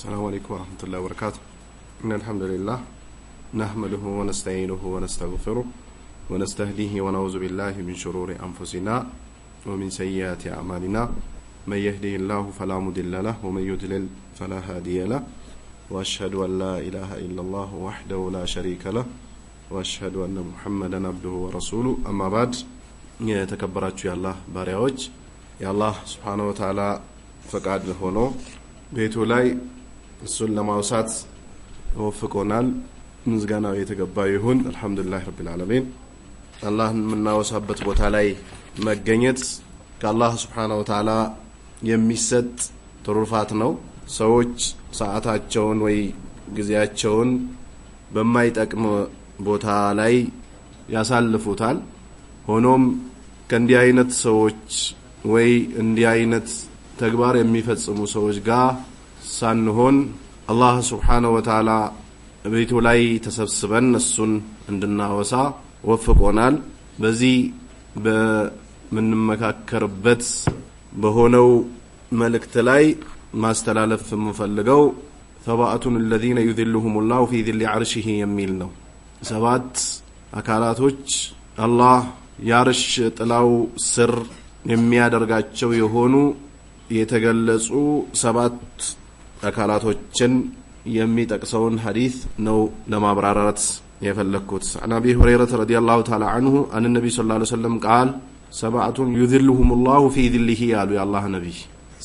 السلام عليكم ورحمة الله وبركاته. إن الحمد لله نحمده ونستعينه ونستغفره ونستهديه ونعوذ بالله من شرور أنفسنا ومن سيئات أعمالنا. من يهده الله فلا مضل له ومن يضلل فلا هادي له. وأشهد أن لا إله إلا الله وحده لا شريك له وأشهد أن محمدا عبده ورسوله. أما بعد، የተከበራችሁ የአላህ ባሪያዎች፣ የአላህ ስብሓነ ወተዓላ ፈቃድ ሆኖ ቤቱ ላይ እሱን ለማውሳት ወፍቆናል። ምስጋናው የተገባ ይሁን። አልሐምዱሊላህ ረቢል ዓለሚን። አላህን የምናወሳበት ቦታ ላይ መገኘት ከአላህ ስብሓነ ወተዓላ የሚሰጥ ትሩፋት ነው። ሰዎች ሰዓታቸውን ወይ ጊዜያቸውን በማይጠቅም ቦታ ላይ ያሳልፉታል። ሆኖም ከእንዲህ አይነት ሰዎች ወይ እንዲህ አይነት ተግባር የሚፈጽሙ ሰዎች ጋር ሳንሆን አላህ ስብሓነ ወተዓላ ቤቱ ላይ ተሰብስበን እሱን እንድናወሳ ወፍቆናል። በዚህ በምንመካከርበት በሆነው መልእክት ላይ ማስተላለፍ የምፈልገው ሰብአቱን الذين يذلهم الله في ذل عرشه የሚል ነው። ሰባት አካላቶች አላህ የአርሽ ጥላው ስር የሚያደርጋቸው የሆኑ የተገለጹ ሰባት አካላቶችን የሚጠቅሰውን ሐዲስ ነው ለማብራራት የፈለግኩት። عن أبي هريرة رضي الله تعالى عنه عن النبي صلى الله عليه وسلم قال سبعة يذلهم الله في ذله አሉ የአላህ ነቢይ፣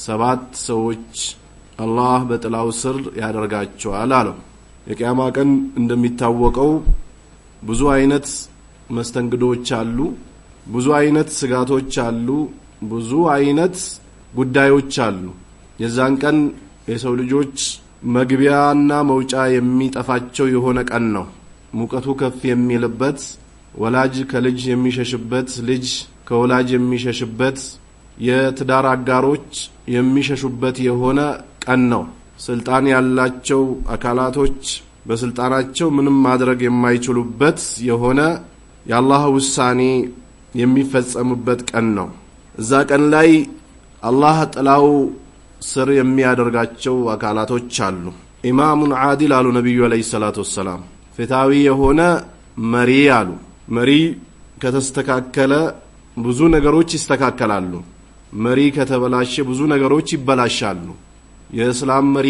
ሰባት ሰዎች አላህ በጥላው ስር ያደርጋቸዋል አለው። የቅያማ ቀን እንደሚታወቀው ብዙ አይነት መስተንግዶች አሉ፣ ብዙ አይነት ስጋቶች አሉ፣ ብዙ አይነት ጉዳዮች አሉ። የዛን ቀን የሰው ልጆች መግቢያና መውጫ የሚጠፋቸው የሆነ ቀን ነው። ሙቀቱ ከፍ የሚልበት፣ ወላጅ ከልጅ የሚሸሽበት፣ ልጅ ከወላጅ የሚሸሽበት፣ የትዳር አጋሮች የሚሸሹበት የሆነ ቀን ነው። ስልጣን ያላቸው አካላቶች በስልጣናቸው ምንም ማድረግ የማይችሉበት የሆነ የአላህ ውሳኔ የሚፈጸምበት ቀን ነው። እዛ ቀን ላይ አላህ ጥላው ስር የሚያደርጋቸው አካላቶች አሉ። ኢማሙን ዓዲል አሉ ነቢዩ ዓለይሂ ሰላቱ ወሰላም፣ ፍትሃዊ የሆነ መሪ አሉ። መሪ ከተስተካከለ ብዙ ነገሮች ይስተካከላሉ። መሪ ከተበላሸ ብዙ ነገሮች ይበላሻሉ። የእስላም መሪ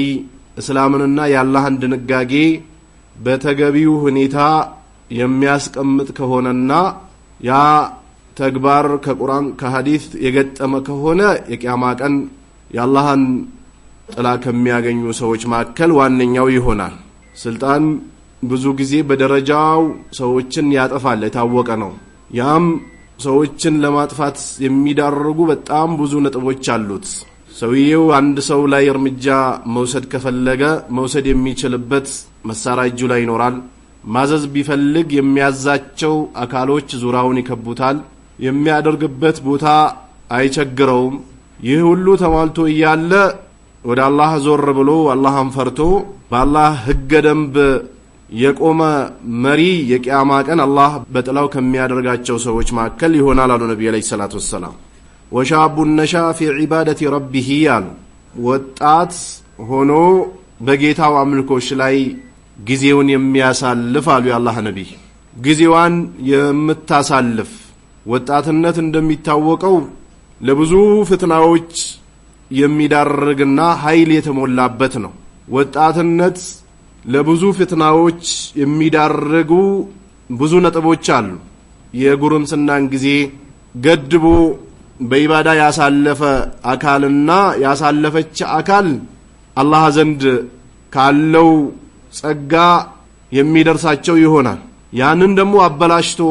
እስላምንና የአላህን ድንጋጌ በተገቢው ሁኔታ የሚያስቀምጥ ከሆነና ያ ተግባር ከቁርአን ከሐዲስ የገጠመ ከሆነ የቅያማ ቀን የአላህን ጥላ ከሚያገኙ ሰዎች መካከል ዋነኛው ይሆናል። ስልጣን ብዙ ጊዜ በደረጃው ሰዎችን ያጠፋል፣ የታወቀ ነው። ያም ሰዎችን ለማጥፋት የሚዳርጉ በጣም ብዙ ነጥቦች አሉት። ሰውየው አንድ ሰው ላይ እርምጃ መውሰድ ከፈለገ መውሰድ የሚችልበት መሳሪያ እጁ ላይ ይኖራል። ማዘዝ ቢፈልግ የሚያዛቸው አካሎች ዙሪያውን ይከቡታል። የሚያደርግበት ቦታ አይቸግረውም። ይህ ሁሉ ተሟልቶ እያለ ወደ አላህ ዞር ብሎ አላህን ፈርቶ በአላህ ሕገ ደንብ የቆመ መሪ የቅያማ ቀን አላህ በጥላው ከሚያደርጋቸው ሰዎች መካከል ይሆናል አሉ ነቢዩ ዓለይሂ ሰላቱ ወሰላም። وشاب نشأ في عبادة ربه አሉ። ወጣት ሆኖ በጌታው አምልኮች ላይ ጊዜውን የሚያሳልፍ አሉ የአላህ ነቢይ። ጊዜዋን የምታሳልፍ ወጣትነት እንደሚታወቀው ለብዙ ፍትናዎች የሚዳርግና ኃይል የተሞላበት ነው። ወጣትነት ለብዙ ፍትናዎች የሚዳርጉ ብዙ ነጥቦች አሉ። የጉርምስናን ጊዜ ገድቦ በኢባዳ ያሳለፈ አካልና ያሳለፈች አካል አላህ ዘንድ ካለው ጸጋ የሚደርሳቸው ይሆናል። ያንን ደግሞ አበላሽቶ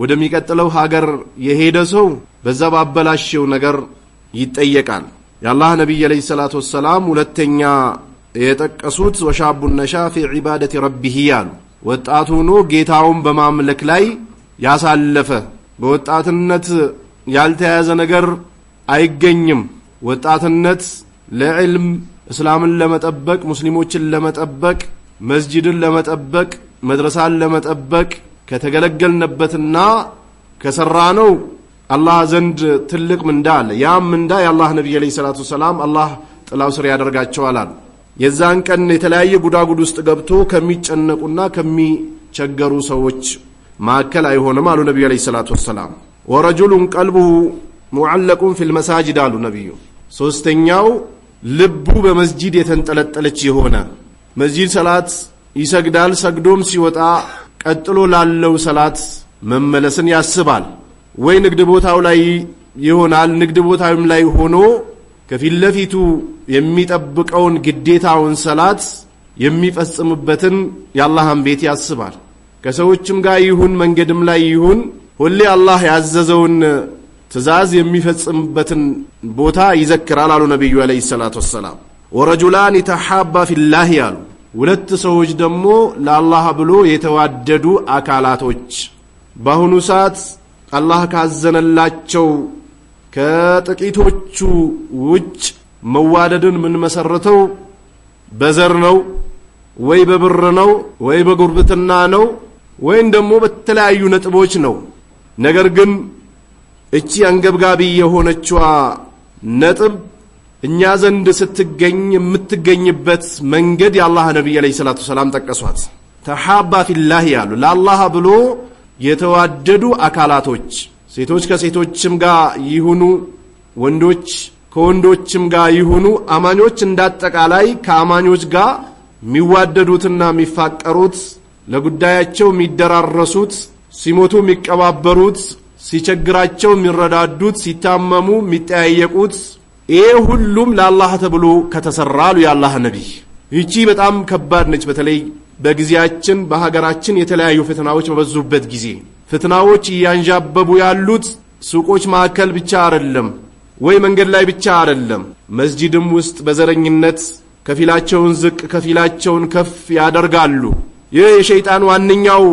ወደሚቀጥለው ሀገር የሄደ ሰው በዛ ባበላሸው ነገር ይጠየቃል። የአላህ ነቢይ ዓለይሂ ሰላቱ ወሰላም ሁለተኛ የጠቀሱት ወሻቡ ነሻ ፊ ዒባደቲ ረቢሂ አሉ። ወጣት ሆኖ ጌታውን በማምለክ ላይ ያሳለፈ። በወጣትነት ያልተያዘ ነገር አይገኝም። ወጣትነት ለዕልም፣ እስላምን ለመጠበቅ፣ ሙስሊሞችን ለመጠበቅ፣ መስጂድን ለመጠበቅ፣ መድረሳን ለመጠበቅ ከተገለገልንበትና ከሰራነው አላህ ዘንድ ትልቅ ምንዳ አለ። ያም ምንዳ የአላህ ነቢይ ዓለይሂ ሰላቱ ወሰላም አላህ ጥላው ስር ያደርጋቸዋል አሉ። የዛን ቀን የተለያየ ጉዳጉድ ውስጥ ገብቶ ከሚጨነቁና ከሚቸገሩ ሰዎች መካከል አይሆንም አሉ ነቢዩ عليه الصلاة والسلام። ورجل قلبه معلق في المساجد አሉ ነቢዩ። ሶስተኛው ልቡ በመስጂድ የተንጠለጠለች የሆነ፣ መስጂድ ሰላት ይሰግዳል። ሰግዶም ሲወጣ ቀጥሎ ላለው ሰላት መመለስን ያስባል። ወይ ንግድ ቦታው ላይ ይሆናል። ንግድ ቦታውም ላይ ሆኖ ከፊት ለፊቱ የሚጠብቀውን ግዴታውን ሰላት የሚፈጽምበትን የአላህን ቤት ያስባል። ከሰዎችም ጋር ይሁን መንገድም ላይ ይሁን ሁሌ አላህ ያዘዘውን ትእዛዝ የሚፈጽምበትን ቦታ ይዘክራል አሉ ነቢዩ عليه الصلاة والسلام። ورجلان تحابا في الله አሉ። ሁለት ሰዎች ደግሞ ለአላህ ብሎ የተዋደዱ አካላቶች፣ በአሁኑ ሰዓት አላህ ካዘነላቸው ከጥቂቶቹ ውጭ መዋደድን የምንመሰርተው በዘር ነው ወይ በብር ነው ወይ በጉርብትና ነው ወይም ደግሞ በተለያዩ ነጥቦች ነው። ነገር ግን እቺ አንገብጋቢ የሆነችዋ ነጥብ እኛ ዘንድ ስትገኝ የምትገኝበት መንገድ የአላህ ነቢይ عليه الصلاة والسلام ጠቀሷት። تحابا في الله ያሉ ለአላህ ብሎ የተዋደዱ አካላቶች፣ ሴቶች ከሴቶችም ጋር ይሁኑ፣ ወንዶች ከወንዶችም ጋር ይሁኑ፣ አማኞች እንዳጠቃላይ ከአማኞች ጋር የሚዋደዱትና የሚፋቀሩት፣ ለጉዳያቸው የሚደራረሱት፣ ሲሞቱ የሚቀባበሩት፣ ሲቸግራቸው የሚረዳዱት፣ ሲታመሙ የሚጠያየቁት፣ ይሄ ሁሉም ለአላህ ተብሎ ከተሰራ አሉ የአላህ ነቢይ። ይቺ በጣም ከባድ ነች። በተለይ በጊዜያችን በሀገራችን የተለያዩ ፍትናዎች በበዙበት ጊዜ፣ ፍትናዎች እያንዣበቡ ያሉት ሱቆች ማዕከል ብቻ አይደለም ወይ መንገድ ላይ ብቻ አይደለም። መስጂድም ውስጥ በዘረኝነት ከፊላቸውን ዝቅ ከፊላቸውን ከፍ ያደርጋሉ። ይህ የሸይጣን ዋነኛው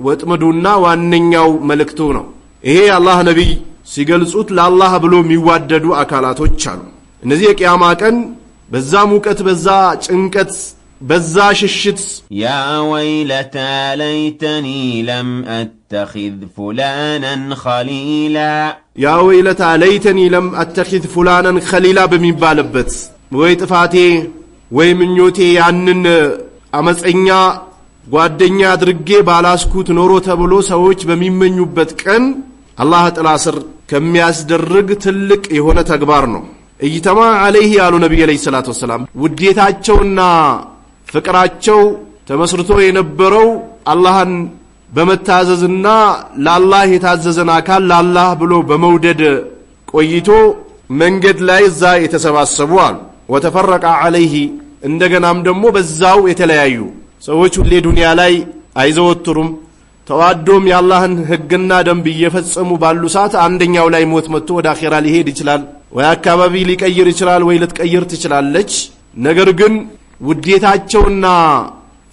ወጥመዱና ዋነኛው መልእክቱ ነው። ይሄ የአላህ ነቢይ ሲገልጹት ለአላህ ብሎ የሚዋደዱ አካላቶች አሉ። እነዚህ የቅያማ ቀን በዛ ሙቀት፣ በዛ ጭንቀት፣ በዛ ሽሽት يا ويلتى ليتني لم أتخذ فلانا خليلا يا ويلتى ليتني لم أتخذ فلانا خليلا በሚባልበት፣ ወይ ጥፋቴ ወይ ምኞቴ ያንን አመፀኛ ጓደኛ አድርጌ ባላስኩት ኖሮ ተብሎ ሰዎች በሚመኙበት ቀን አላህ ጥላ ስር ከሚያስደርግ ትልቅ የሆነ ተግባር ነው። اجتمعا عليه ያሉ ነቢይ عليه الصلاة والسلام፣ ውዴታቸውና ፍቅራቸው ተመስርቶ የነበረው አላህን በመታዘዝና ለአላህ የታዘዘን አካል ለአላህ ብሎ በመውደድ ቆይቶ መንገድ ላይ እዛ የተሰባሰቡ አሉ። وتفرقا عليه እንደገናም ደግሞ በዛው የተለያዩ ሰዎች ሁሌ ዱንያ ላይ አይዘወትሩም። ተዋዶም የአላህን ሕግና ደንብ እየፈጸሙ ባሉ ሰዓት አንደኛው ላይ ሞት መጥቶ ወደ አኼራ ሊሄድ ይችላል፣ ወይ አካባቢ ሊቀይር ይችላል፣ ወይ ልትቀይር ትችላለች። ነገር ግን ውዴታቸውና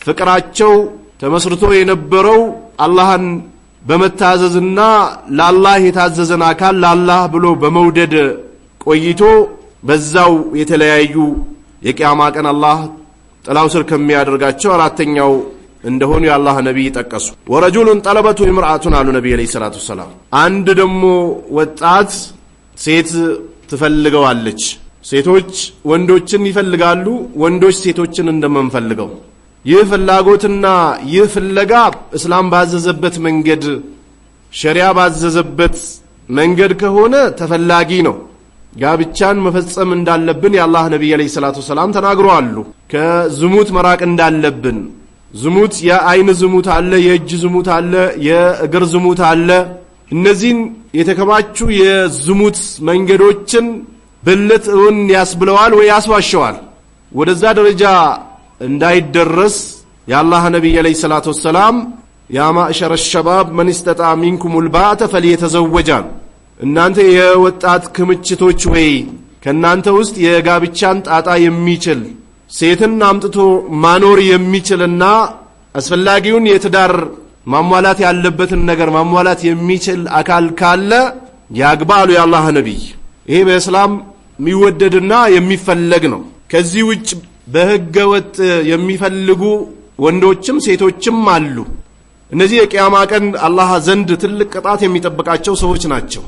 ፍቅራቸው ተመስርቶ የነበረው አላህን በመታዘዝና ለአላህ የታዘዘን አካል ለአላህ ብሎ በመውደድ ቆይቶ በዛው የተለያዩ የቅያማ ቀን አላህ ጥላው ስር ከሚያደርጋቸው አራተኛው እንደሆኑ የአላህ ነቢይ ጠቀሱ። ورجل طلبته امرأة አሉ ነቢይ عليه الصلاة والسلام። አንድ ደግሞ ወጣት ሴት ትፈልገዋለች። ሴቶች ወንዶችን ይፈልጋሉ፣ ወንዶች ሴቶችን እንደምንፈልገው። ይህ ፍላጎትና ይህ ፍለጋ እስላም ባዘዘበት መንገድ፣ ሸሪያ ባዘዘበት መንገድ ከሆነ ተፈላጊ ነው። ጋብቻን መፈጸም እንዳለብን የአላህ ነቢይ عليه الصلاة والسلام ተናግረዋሉ። ከዝሙት መራቅ እንዳለብን፣ ዝሙት የአይን ዝሙት አለ፣ የእጅ ዝሙት አለ፣ የእግር ዝሙት አለ። እነዚህን የተከማቹ የዝሙት መንገዶችን ብልት እውን ያስብለዋል ወይ ያስዋሸዋል። ወደዛ ደረጃ እንዳይደረስ የአላህ ነቢይ عليه الصلاة والسلام يا معشر الشباب من استطاع منكم الباءة فليتزوج አሉ። እናንተ የወጣት ክምችቶች ወይ፣ ከእናንተ ውስጥ የጋብቻን ጣጣ የሚችል፣ ሴትን አምጥቶ ማኖር የሚችልና አስፈላጊውን የትዳር ማሟላት ያለበትን ነገር ማሟላት የሚችል አካል ካለ ያግባ አሉ የአላህ ነቢይ። ይሄ በእስላም የሚወደድና የሚፈለግ ነው። ከዚህ ውጭ በህገ ወጥ የሚፈልጉ ወንዶችም ሴቶችም አሉ። እነዚህ የቅያማ ቀን አላህ ዘንድ ትልቅ ቅጣት የሚጠብቃቸው ሰዎች ናቸው።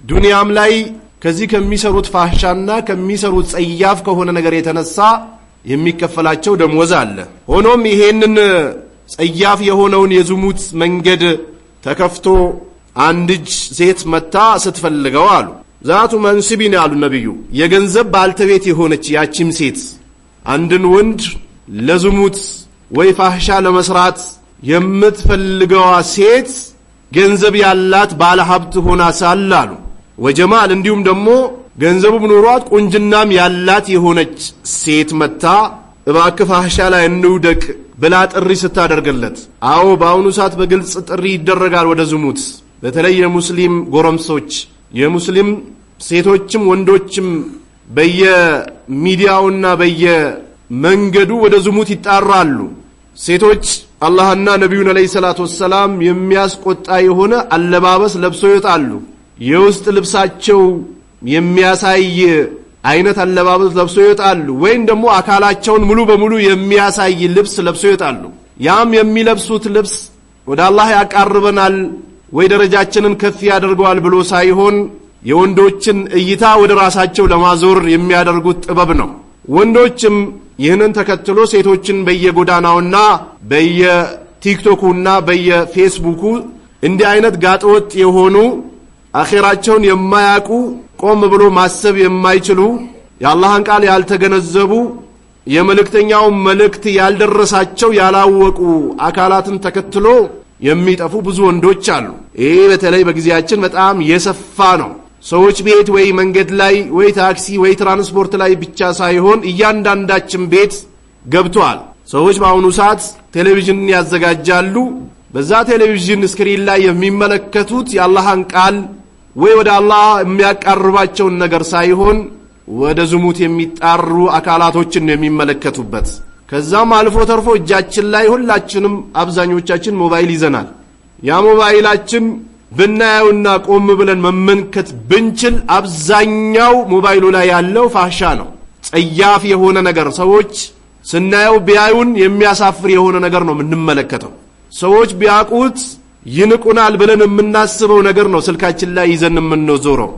ዱንያም ላይ ከዚህ ከሚሰሩት ፋሻና ከሚሰሩት ጸያፍ ከሆነ ነገር የተነሳ የሚከፈላቸው ደሞዝ አለ። ሆኖም ይሄንን ጸያፍ የሆነውን የዝሙት መንገድ ተከፍቶ አንድ እጅ ሴት መታ ስትፈልገው አሉ፣ ذات منصب አሉ ነቢዩ፣ የገንዘብ ባልተቤት የሆነች ያቺም ሴት አንድን ወንድ ለዝሙት ወይ ፋህሻ ለመስራት የምትፈልገዋ ሴት ገንዘብ ያላት ባለ ሀብት ሆና ሳለ አሉ፣ وجمال እንዲሁም ደግሞ ገንዘቡም ኑሯት ቁንጅናም ያላት የሆነች ሴት መታ እባክህ ፋህሻ ላይ እንውደቅ ብላ ጥሪ ስታደርግለት፣ አዎ በአሁኑ ሰዓት በግልጽ ጥሪ ይደረጋል ወደ ዝሙት። በተለይ የሙስሊም ጎረምሶች፣ የሙስሊም ሴቶችም ወንዶችም በየሚዲያውና በየመንገዱ ወደ ዝሙት ይጣራሉ። ሴቶች አላህና ነቢዩን عليه الصلاة والسلام የሚያስቆጣ የሆነ አለባበስ ለብሶ ይወጣሉ። የውስጥ ልብሳቸው የሚያሳይ አይነት አለባበስ ለብሶ ይወጣሉ። ወይም ደግሞ አካላቸውን ሙሉ በሙሉ የሚያሳይ ልብስ ለብሶ ይወጣሉ። ያም የሚለብሱት ልብስ ወደ አላህ ያቃርበናል ወይ ደረጃችንን ከፍ ያደርገዋል ብሎ ሳይሆን የወንዶችን እይታ ወደ ራሳቸው ለማዞር የሚያደርጉት ጥበብ ነው። ወንዶችም ይህንን ተከትሎ ሴቶችን በየጎዳናውና በየቲክቶኩና በየፌስቡኩ እንዲህ አይነት ጋጠወጥ የሆኑ፣ አኼራቸውን የማያውቁ፣ ቆም ብሎ ማሰብ የማይችሉ፣ የአላህን ቃል ያልተገነዘቡ፣ የመልእክተኛውን መልእክት ያልደረሳቸው፣ ያላወቁ አካላትን ተከትሎ የሚጠፉ ብዙ ወንዶች አሉ። ይህ በተለይ በጊዜያችን በጣም የሰፋ ነው። ሰዎች ቤት ወይ መንገድ ላይ ወይ ታክሲ ወይ ትራንስፖርት ላይ ብቻ ሳይሆን እያንዳንዳችን ቤት ገብቷል። ሰዎች በአሁኑ ሰዓት ቴሌቪዥን ያዘጋጃሉ። በዛ ቴሌቪዥን screen ላይ የሚመለከቱት የአላህን ቃል ወይ ወደ አላህ የሚያቃርባቸውን ነገር ሳይሆን ወደ ዝሙት የሚጣሩ አካላቶችን ነው የሚመለከቱበት። ከዛም አልፎ ተርፎ እጃችን ላይ ሁላችንም አብዛኞቻችን ሞባይል ይዘናል። ያ ሞባይላችን ብናየውና ቆም ብለን መመልከት ብንችል አብዛኛው ሞባይሉ ላይ ያለው ፋሻ ነው። ጸያፍ የሆነ ነገር፣ ሰዎች ስናየው ቢያዩን የሚያሳፍር የሆነ ነገር ነው የምንመለከተው። ሰዎች ቢያውቁት ይንቁናል ብለን የምናስበው ነገር ነው ስልካችን ላይ ይዘን የምንዞረው።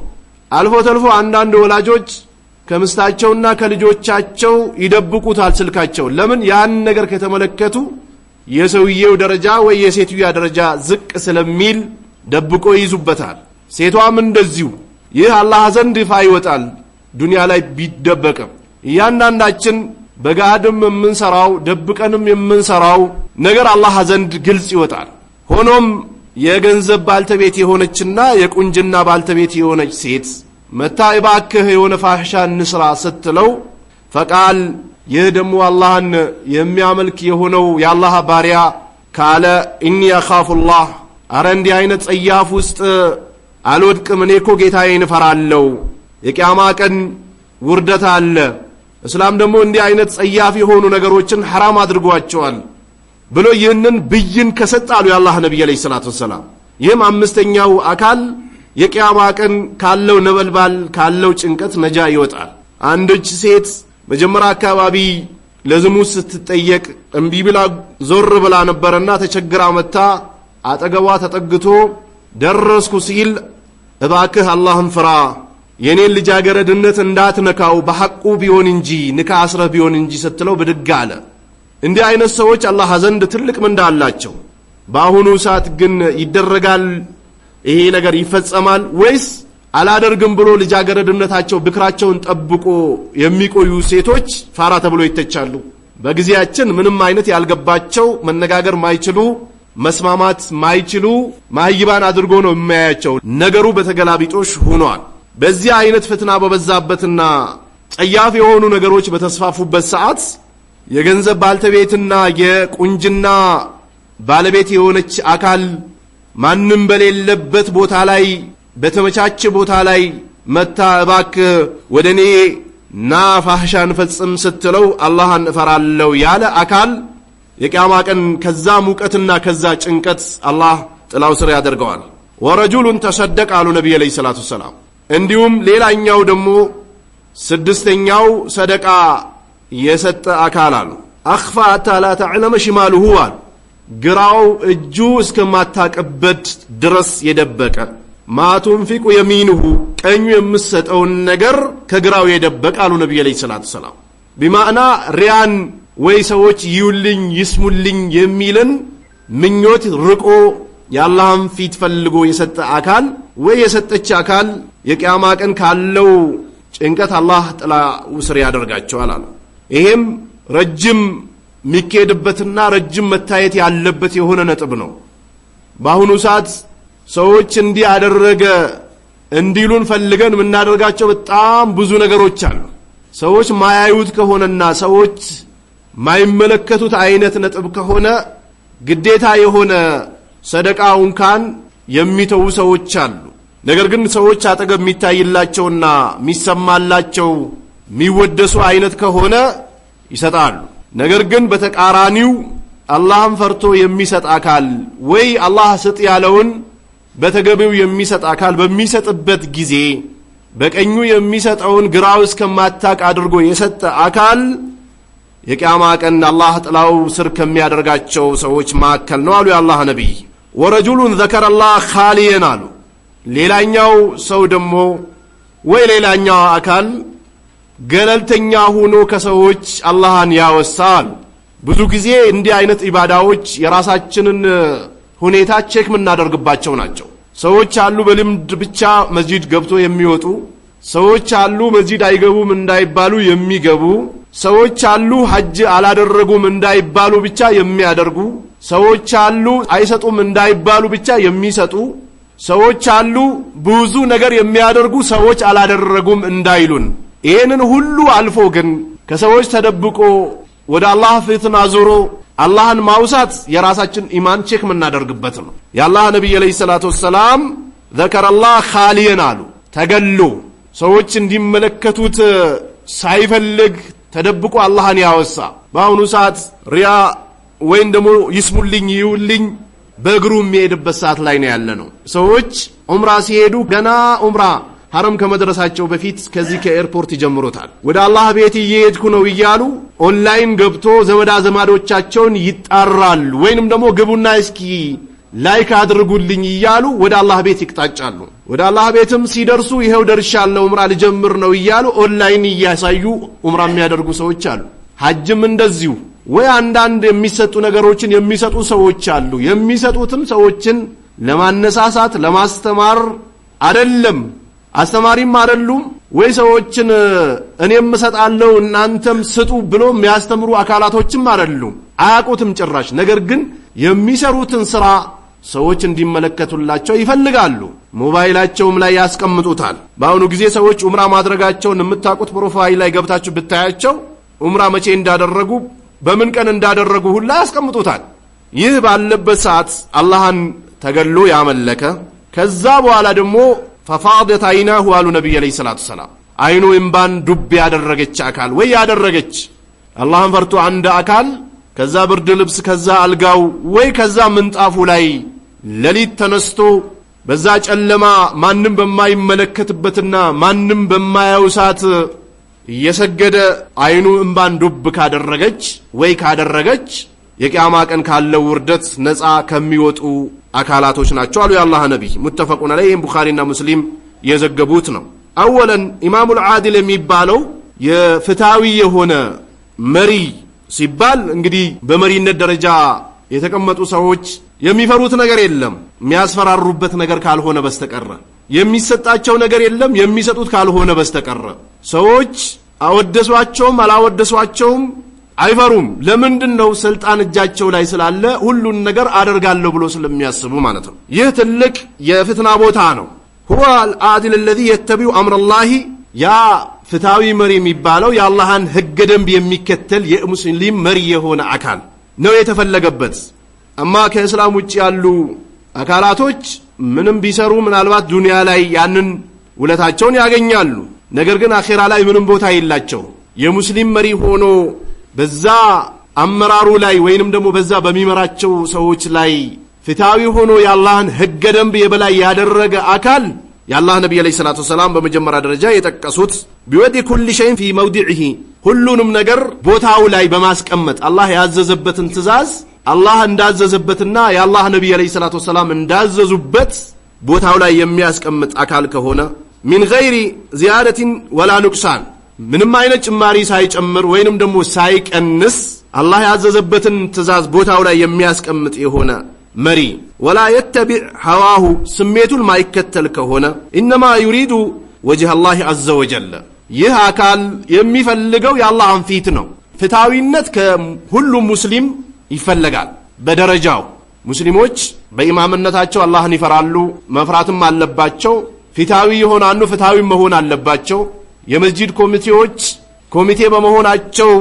አልፎ ተርፎ አንዳንድ ወላጆች ከምስታቸውና ከልጆቻቸው ይደብቁታል ስልካቸው። ለምን? ያን ነገር ከተመለከቱ የሰውየው ደረጃ ወይ የሴትዮዋ ደረጃ ዝቅ ስለሚል ደብቆ ይይዙበታል። ሴቷም እንደዚሁ። ይህ አላህ ዘንድ ይፋ ይወጣል ዱንያ ላይ ቢደበቅም። እያንዳንዳችን በገሃድም የምንሰራው ደብቀንም የምንሰራው ነገር አላህ ዘንድ ግልጽ ይወጣል። ሆኖም የገንዘብ ባልተቤት የሆነችና የቁንጅና ባልተቤት የሆነች ሴት መታ እባክህ የሆነ ፋሕሻ እንስራ ስትለው፣ فقال ይህ ደግሞ አላህን የሚያመልክ የሆነው የአላህ ባሪያ ካለ إني أخاف الله፣ አረ እንዲህ አይነት ጸያፍ ውስጥ አልወድቅም፣ እኔ እኮ ጌታዬን እፈራለሁ። የቅያማ ቀን ውርደት አለ። እስላም ደግሞ እንዲህ አይነት ጸያፍ የሆኑ ነገሮችን ሐራም አድርጓቸዋል ብሎ ይህንን ብይን ከሰጠ አሉ የአላህ ነቢይ عليه الصلاة والسلام። ይህም አምስተኛው አካል የቅያማ ቀን ካለው ነበልባል፣ ካለው ጭንቀት ነጃ ይወጣል። አንድች ሴት መጀመሪያ አካባቢ ለዝሙት ስትጠየቅ እምቢ ብላ ዞር ብላ ነበረና ተቸግራ መታ አጠገቧ ተጠግቶ ደረስኩ ሲል እባክህ አላህን ፍራ፣ የኔን ልጃገረድነት እንዳትነካው፣ በሐቁ ቢሆን እንጂ ንካ አስረህ ቢሆን እንጂ ስትለው ብድግ አለ። እንዲህ አይነት ሰዎች አላህ ዘንድ ትልቅ ምንዳ አላቸው። በአሁኑ ሰዓት ግን ይደረጋል፣ ይሄ ነገር ይፈጸማል ወይስ አላደርግም ብሎ ልጃገረድነታቸው ብክራቸውን ጠብቆ የሚቆዩ ሴቶች ፋራ ተብሎ ይተቻሉ። በጊዜያችን ምንም አይነት ያልገባቸው፣ መነጋገር ማይችሉ፣ መስማማት ማይችሉ ማህይባን አድርጎ ነው የሚያያቸው። ነገሩ በተገላቢጦሽ ሆኗል። በዚህ አይነት ፍትና በበዛበትና ጸያፍ የሆኑ ነገሮች በተስፋፉበት ሰዓት የገንዘብ ባልተቤትና የቁንጅና ባለቤት የሆነች አካል ማንም በሌለበት ቦታ ላይ፣ በተመቻቸ ቦታ ላይ መታ እባክህ ወደ እኔ ና ፋህሻን ፈጽም ስትለው አላህን እፈራለሁ ያለ አካል የቅያማ ቀን ከዛ ሙቀትና ከዛ ጭንቀት አላህ ጥላው ስር ያደርገዋል። ورجل تصدق አሉ ነቢይ عليه الصلاة والسلام። እንዲሁም ሌላኛው ደግሞ ስድስተኛው ሰደቃ የሰጠ አካል አሉ። أخفى حتى لا تعلم شماله አሉ፣ ግራው እጁ እስከማታቅበት ድረስ የደበቀ፣ ما تنفق يمينه፣ ቀኙ የምትሰጠውን ነገር ከግራው የደበቀ አሉ ነቢይ عليه الصلاة والسلام። بمعنى ሪያን ወይ ሰዎች ይዩልኝ ይስሙልኝ የሚልን ምኞት ርቆ የአላህን ፊት ፈልጎ የሰጠ አካል ወይ የሰጠች አካል የቅያማ ቀን ካለው ጭንቀት አላህ ጥላ ስር ያደርጋቸዋል አሉ። ይሄም ረጅም የሚካሄድበትና ረጅም መታየት ያለበት የሆነ ነጥብ ነው። በአሁኑ ሰዓት ሰዎች እንዲህ አደረገ እንዲሉን ፈልገን የምናደርጋቸው በጣም ብዙ ነገሮች አሉ። ሰዎች ማያዩት ከሆነና ሰዎች ማይመለከቱት አይነት ነጥብ ከሆነ ግዴታ የሆነ ሰደቃ እንኳን የሚተዉ ሰዎች አሉ። ነገር ግን ሰዎች አጠገብ የሚታይላቸውና የሚሰማላቸው የሚወደሱ አይነት ከሆነ ይሰጣሉ። ነገር ግን በተቃራኒው አላህን ፈርቶ የሚሰጥ አካል ወይ አላህ ስጥ ያለውን በተገቢው የሚሰጥ አካል በሚሰጥበት ጊዜ በቀኙ የሚሰጠውን ግራው እስከማታቅ አድርጎ የሰጠ አካል የቅያማ ቀን አላህ ጥላው ስር ከሚያደርጋቸው ሰዎች መካከል ነው አሉ የአላህ ነቢይ። ورجل ذكر الله خاليا አሉ። ሌላኛው ሰው ደግሞ ወይ ሌላኛው አካል ገለልተኛ ሆኖ ከሰዎች አላህን ያወሳ አሉ። ብዙ ጊዜ እንዲህ አይነት ኢባዳዎች የራሳችንን ሁኔታ check የምናደርግባቸው ናቸው። ሰዎች አሉ በልምድ ብቻ መስጂድ ገብቶ የሚወጡ ሰዎች አሉ፣ መስጂድ አይገቡም እንዳይባሉ የሚገቡ ሰዎች አሉ፣ ሐጅ አላደረጉም እንዳይባሉ ብቻ የሚያደርጉ ሰዎች አሉ፣ አይሰጡም እንዳይባሉ ብቻ የሚሰጡ ሰዎች አሉ፣ ብዙ ነገር የሚያደርጉ ሰዎች አላደረጉም እንዳይሉን። ይህንን ሁሉ አልፎ ግን ከሰዎች ተደብቆ ወደ አላህ ፊትን አዙሮ አላህን ማውሳት የራሳችን ኢማን check የምናደርግበት ነው። የአላህ ነቢይ عليه الصلاة والسلام ذكر الله خاليا አሉ። ተገሎ ሰዎች እንዲመለከቱት ሳይፈልግ ተደብቆ አላህን ያወሳ። በአሁኑ ሰዓት ሪያ ወይም ደግሞ ይስሙልኝ ይዩልኝ በእግሩ የሚሄድበት ሰዓት ላይ ነው ያለ ነው። ሰዎች ዑምራ ሲሄዱ ገና ዑምራ ሐረም ከመድረሳቸው በፊት ከዚህ ከኤርፖርት ይጀምሩታል። ወደ አላህ ቤት እየሄድኩ ነው እያሉ ኦንላይን ገብቶ ዘመዳ ዘማዶቻቸውን ይጣራሉ። ወይንም ደግሞ ግቡና እስኪ like አድርጉልኝ እያሉ ወደ አላህ ቤት ይቅጣጫሉ። ወደ አላህ ቤትም ሲደርሱ ይኸው ደርሻለሁ ዑምራ ልጀምር ነው እያሉ ኦንላይን እያሳዩ ዑምራ የሚያደርጉ ሰዎች አሉ። ሐጅም እንደዚሁ ወይ አንዳንድ የሚሰጡ ነገሮችን የሚሰጡ ሰዎች አሉ። የሚሰጡትም ሰዎችን ለማነሳሳት ለማስተማር አደለም፣ አስተማሪም አይደሉም። ወይ ሰዎችን እኔም እሰጣለሁ እናንተም ስጡ ብሎ የሚያስተምሩ አካላቶችም አይደሉም። አያውቁትም ጭራሽ። ነገር ግን የሚሰሩትን ስራ ሰዎች እንዲመለከቱላቸው ይፈልጋሉ። ሞባይላቸውም ላይ ያስቀምጡታል። በአሁኑ ጊዜ ሰዎች ዑምራ ማድረጋቸውን የምታውቁት profile ላይ ገብታችሁ ብታያቸው ዑምራ መቼ እንዳደረጉ በምን ቀን እንዳደረጉ ሁላ ያስቀምጡታል። ይህ ባለበት ሰዓት አላህን ተገሎ ያመለከ ከዛ በኋላ ደግሞ ففاضت عيناه አሉ ነቢይ عليه الصلاة والسلام። አይኑ እምባን ዱብ ያደረገች አካል ወይ ያደረገች አላህን ፈርቶ አንድ አካል ከዛ ብርድ ልብስ ከዛ አልጋው ወይ ከዛ ምንጣፉ ላይ ሌሊት ተነስቶ በዛ ጨለማ ማንም በማይመለከትበትና ማንም በማያየው ሰዓት እየሰገደ አይኑ እምባን ዱብ ካደረገች ወይ ካደረገች የቅያማ ቀን ካለው ውርደት ነፃ ከሚወጡ አካላቶች ናቸው አሉ የአላህ ነቢይ። متفق عليه፣ ይህም ቡኻሪና ሙስሊም የዘገቡት ነው። أولا الإمام العادل የሚባለው የፍትሃዊ የሆነ መሪ ሲባል እንግዲህ በመሪነት ደረጃ የተቀመጡ ሰዎች የሚፈሩት ነገር የለም፣ የሚያስፈራሩበት ነገር ካልሆነ በስተቀረ የሚሰጣቸው ነገር የለም፣ የሚሰጡት ካልሆነ በስተቀረ ሰዎች አወደሷቸውም አላወደሷቸውም አይፈሩም። ለምንድን ነው? ስልጣን እጃቸው ላይ ስላለ ሁሉን ነገር አደርጋለሁ ብሎ ስለሚያስቡ ማለት ነው። ይህ ትልቅ የፍትና ቦታ ነው። هو العادل الذي يتبع أمر الله፣ ያ ፍትሃዊ መሪ የሚባለው የአላህን ህገ ደንብ የሚከተል የሙስሊም መሪ የሆነ አካል ነው የተፈለገበት። እማ ከእስላም ውጭ ያሉ አካላቶች ምንም ቢሰሩ ምናልባት ዱንያ ላይ ያንን ውለታቸውን ያገኛሉ። ነገር ግን አኼራ ላይ ምንም ቦታ የላቸው። የሙስሊም መሪ ሆኖ በዛ አመራሩ ላይ ወይንም ደግሞ በዛ በሚመራቸው ሰዎች ላይ ፍትሃዊ ሆኖ የአላህን ህገ ደንብ የበላይ ያደረገ አካል የአላህ ነቢይ عليه الصلاة والسلام በመጀመሪያ ደረጃ የጠቀሱት بوضع كل شيء في موضعه ሁሉንም ነገር ቦታው ላይ በማስቀመጥ አላህ ያዘዘበትን ትእዛዝ አላህ እንዳዘዘበትና የአላህ ነቢይ عليه الصلاة والسلام እንዳዘዙበት ቦታው ላይ የሚያስቀምጥ አካል ከሆነ من غير زيادة ولا نقصان ምንም አይነት ጭማሪ ሳይጨምር ወይንም ደግሞ ሳይቀንስ አላህ ያዘዘበትን ትእዛዝ ቦታው ላይ የሚያስቀምጥ የሆነ መሪ፣ ولا يتبع هواه ስሜቱን ማይከተል ከሆነ፣ إنما يريد وجه الله عز وجل ይህ አካል የሚፈልገው የአላህን ፊት ነው። ፍትሐዊነት ከሁሉም ሙስሊም ይፈለጋል። በደረጃው ሙስሊሞች በኢማምነታቸው አላህን ይፈራሉ፣ መፍራትም አለባቸው። ፍትሐዊ ይሆናሉ፣ ፍትሐዊ መሆን አለባቸው። የመስጂድ ኮሚቴዎች ኮሚቴ በመሆናቸው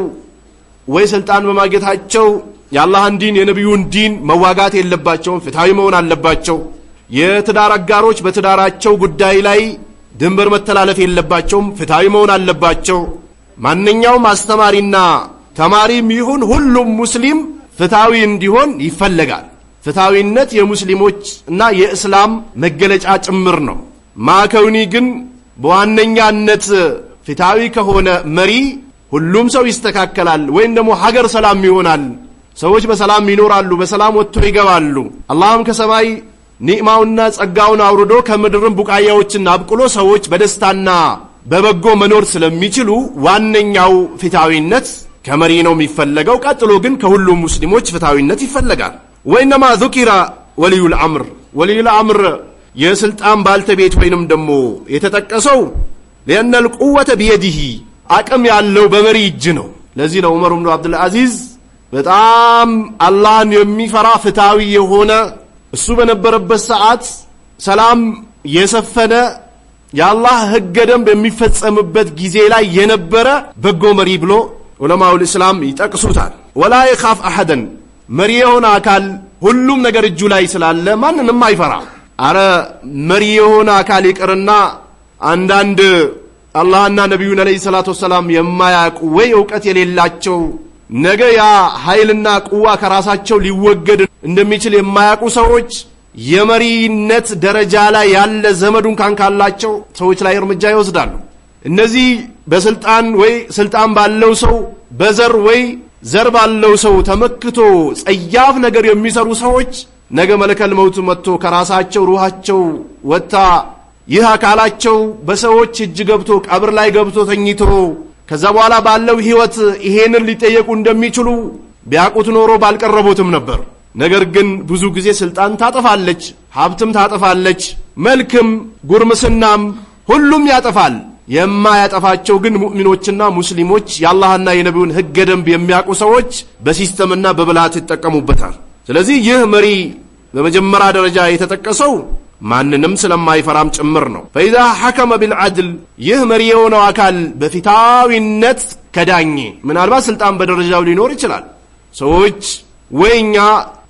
ወይ ስልጣን በማግኘታቸው የአላህን ዲን የነቢዩን ዲን መዋጋት የለባቸውም፣ ፍትሐዊ መሆን አለባቸው። የትዳር አጋሮች በትዳራቸው ጉዳይ ላይ ድንበር መተላለፍ የለባቸውም፣ ፍትሐዊ መሆን አለባቸው። ማንኛውም አስተማሪና ተማሪም ይሁን ሁሉም ሙስሊም ፍትሐዊ እንዲሆን ይፈለጋል። ፍትሐዊነት የሙስሊሞች እና የእስላም መገለጫ ጭምር ነው። ማከውኒ ግን በዋነኛነት ፍትሐዊ ከሆነ መሪ ሁሉም ሰው ይስተካከላል፣ ወይም ደግሞ ሀገር ሰላም ይሆናል። ሰዎች በሰላም ይኖራሉ፣ በሰላም ወጥቶ ይገባሉ። አላህም ከሰማይ ኒዕማውና ጸጋውን አውርዶ ከምድርም ቡቃያዎችን አብቅሎ ሰዎች በደስታና በበጎ መኖር ስለሚችሉ ዋነኛው ፍትሐዊነት ከመሪ ነው የሚፈለገው። ቀጥሎ ግን ከሁሉም ሙስሊሞች ፍትሐዊነት ይፈለጋል። وإنما ذكر ولي الأمر ولي الأمر የስልጣን ባልተቤት ወይንም ደግሞ የተጠቀሰው لأن القوة بيده አቅም ያለው በመሪ እጅ ነው። ለዚህ ነው ዑመር ብኑ አብዱልዓዚዝ በጣም አላህን የሚፈራ ፍትሐዊ የሆነ፣ እሱ በነበረበት ሰዓት ሰላም የሰፈነ፣ የአላህ ህገ ደንብ የሚፈጸምበት ጊዜ ላይ የነበረ በጎ መሪ ብሎ ዑለማውል እስላም ይጠቅሱታል። ولا يخاف أحدا መሪ የሆነ አካል ሁሉም ነገር እጁ ላይ ስላለ ማንንም አይፈራ። አረ መሪ የሆነ አካል ይቅርና አንዳንድ አላህና ነቢዩን عليه الصلاة والسلام የማያውቁ ወይ እውቀት የሌላቸው፣ ነገ ያ ኃይልና ቁዋ ከራሳቸው ሊወገድ እንደሚችል የማያውቁ ሰዎች የመሪነት ደረጃ ላይ ያለ ዘመዱ እንኳን ካላቸው ሰዎች ላይ እርምጃ ይወስዳሉ። እነዚህ በስልጣን ወይ ስልጣን ባለው ሰው፣ በዘር ወይ ዘር ባለው ሰው ተመክቶ ጸያፍ ነገር የሚሰሩ ሰዎች ነገ መለከል መውት መጥቶ ከራሳቸው ሩሃቸው ወጥታ ይህ አካላቸው በሰዎች እጅ ገብቶ ቀብር ላይ ገብቶ ተኝቶ ከዛ በኋላ ባለው ህይወት ይሄንን ሊጠየቁ እንደሚችሉ ቢያውቁት ኖሮ ባልቀረቡትም ነበር። ነገር ግን ብዙ ጊዜ ስልጣን ታጠፋለች፣ ሀብትም ታጠፋለች፣ መልክም ጉርምስናም ሁሉም ያጠፋል። የማያጠፋቸው ግን ሙእሚኖችና ሙስሊሞች የአላህና የነቢዩን ህገ ደንብ የሚያውቁ ሰዎች በ system ና በብልሃት ይጠቀሙበታል። ስለዚህ ይህ መሪ በመጀመሪያ ደረጃ የተጠቀሰው ማንንም ስለማይፈራም ጭምር ነው። فإذا حكم بالعدل ይህ መሪ የሆነው አካል በፍትሃዊነት ከዳኘ፣ ምናልባት ስልጣን በደረጃው ሊኖር ይችላል። ሰዎች ወይ እኛ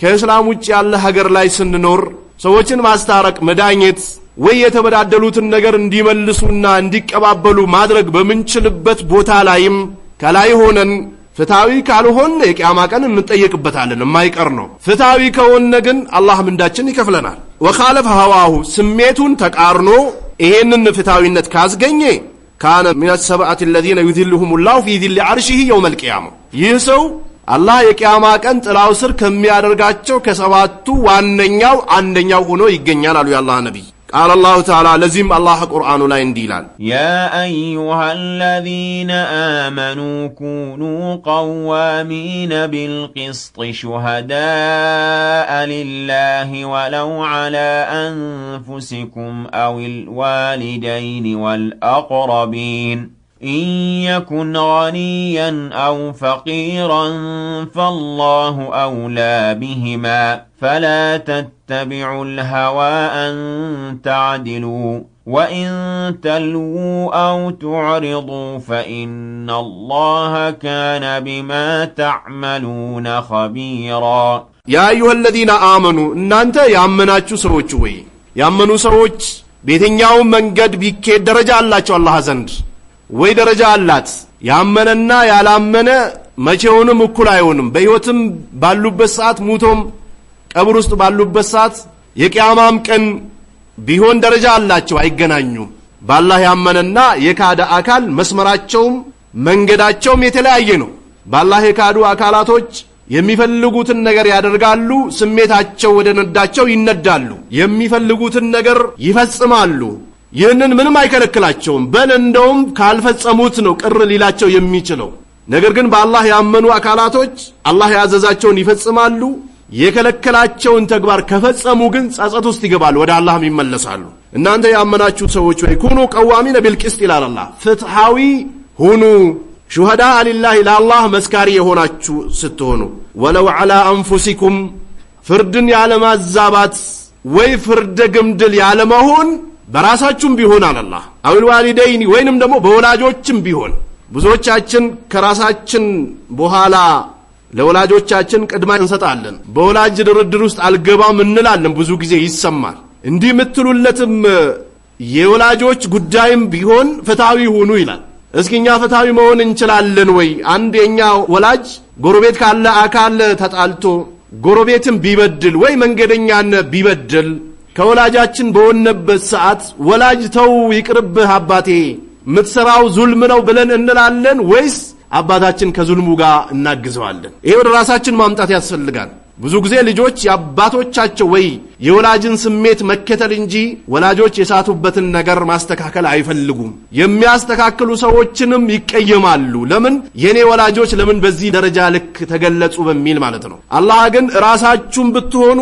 ከእስላም ውጭ ያለ ሀገር ላይ ስንኖር ሰዎችን ማስታረቅ፣ መዳኘት ወይ የተበዳደሉትን ነገር እንዲመልሱና እንዲቀባበሉ ማድረግ በምንችልበት ቦታ ላይም ከላይ ሆነን ፍትሃዊ ካልሆን የቅያማ ቀን እንጠየቅበታለን፣ የማይቀር ነው። ፍትሃዊ ከሆነ ግን አላህ ምንዳችን ይከፍለናል። وخالف هواه ስሜቱን ተቃርኖ ይሄንን ፍትሃዊነት ካስገኘ كان من السبعة الذين يظلهم الله في ظل عرشه يوم القيامة ይህ ሰው አላህ የቅያማ ቀን ጥላው ስር ከሚያደርጋቸው ከሰባቱ ዋነኛው አንደኛው ሆኖ ይገኛል አሉ የአላህ ነቢይ። قال الله تعالى ለዚህም አላህ ቁርአኑ ላይ እንዲህ ይላል። يا أيها الذين آمنوا كونوا قوامين بالقسط شهداء لله ولو على أنفسكم أو الوالدين والأقربين إن يكن غنيا أو فقيرا فالله أولى بهما فلا تتبعوا الهوى أن تعدلوا وإن تلووا أو تعرضوا فإن الله كان بما تعملون خبيرا። يا أيها الذين آمنوا እናንተ ያመናችሁ ሰዎች ወይ፣ ያመኑ ሰዎች በየትኛውም መንገድ ቢኬድ ደረጃ አላቸው አላህ ዘንድ ወይ ደረጃ አላት። ያመነና ያላመነ መቼውንም እኩል አይሆንም። በሕይወትም ባሉበት ሰዓት፣ ሙቶም ቀብር ውስጥ ባሉበት ሰዓት፣ የቅያማም ቀን ቢሆን ደረጃ አላቸው፣ አይገናኙም። በአላህ ያመነና የካደ አካል መስመራቸውም መንገዳቸውም የተለያየ ነው። በአላህ የካዱ አካላቶች የሚፈልጉትን ነገር ያደርጋሉ። ስሜታቸው ወደ ነዳቸው ይነዳሉ። የሚፈልጉትን ነገር ይፈጽማሉ። ይህንን ምንም አይከለክላቸውም። በል እንደውም ካልፈጸሙት ነው ቅር ሊላቸው የሚችለው። ነገር ግን በአላህ ያመኑ አካላቶች አላህ ያዘዛቸውን ይፈጽማሉ። የከለከላቸውን ተግባር ከፈጸሙ ግን ጸጸት ውስጥ ይገባሉ፣ ወደ አላህም ይመለሳሉ። እናንተ ያመናችሁ ሰዎች ወይ كونوا قوامين بالقسط ይላል አላህ፣ ፍትሐዊ ሁኑ። شهداء لله ለአላህ መስካሪ የሆናችሁ ስትሆኑ፣ ولو على أنفسكم ፍርድን ያለማዛባት ወይ ፍርደ ግምድል ያለመሆን በራሳችሁም ቢሆን አላህ፣ أو الوالدين ወይንም ደግሞ በወላጆችም ቢሆን። ብዙዎቻችን ከራሳችን በኋላ ለወላጆቻችን ቅድማ እንሰጣለን። በወላጅ ድርድር ውስጥ አልገባም እንላለን፣ ብዙ ጊዜ ይሰማል። እንዲህ የምትሉለትም የወላጆች ጉዳይም ቢሆን ፍትሐዊ ሁኑ ይላል። እስኪ እኛ ፍትሐዊ መሆን እንችላለን ወይ? አንድ የኛ ወላጅ ጎረቤት ካለ አካል ተጣልቶ ጎረቤትን ቢበድል ወይ መንገደኛን ቢበድል ከወላጃችን በሆነበት ሰዓት ወላጅ ተው ይቅርብህ አባቴ ምትሰራው ዙልም ነው ብለን እንላለን ወይስ አባታችን ከዙልሙ ጋር እናግዘዋለን? ይሄ ወደ ራሳችን ማምጣት ያስፈልጋል። ብዙ ጊዜ ልጆች የአባቶቻቸው ወይ የወላጅን ስሜት መከተል እንጂ ወላጆች የሳቱበትን ነገር ማስተካከል አይፈልጉም። የሚያስተካክሉ ሰዎችንም ይቀየማሉ። ለምን የኔ ወላጆች ለምን በዚህ ደረጃ ልክ ተገለጹ በሚል ማለት ነው። አላህ ግን ራሳችሁም ብትሆኑ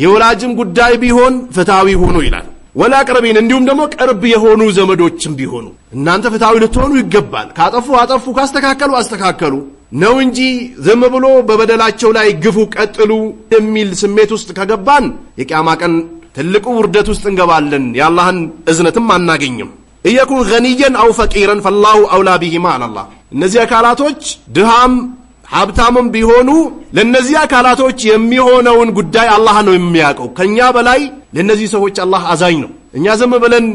የወላጅም ጉዳይ ቢሆን ፍትሐዊ ሁኑ ይላል። والأقربين እንዲሁም ደግሞ ቅርብ የሆኑ ዘመዶችም ቢሆኑ እናንተ ፍትሐዊ ልትሆኑ ይገባል። ካጠፉ አጠፉ፣ ካስተካከሉ አስተካከሉ ነው እንጂ ዝም ብሎ በበደላቸው ላይ ግፉ ቀጥሉ የሚል ስሜት ውስጥ ከገባን የቅያማ ቀን ትልቁ ውርደት ውስጥ እንገባለን። የአላህን እዝነትም አናገኝም። إن يكن غنيا أو فقيرا فالله أولى بهما አላህ። እነዚህ አካላቶች ድሃም ሀብታምም ቢሆኑ ለእነዚህ አካላቶች የሚሆነውን ጉዳይ አላህ ነው የሚያውቀው። ከኛ በላይ ለእነዚህ ሰዎች አላህ አዛኝ ነው። እኛ ዝም ብለን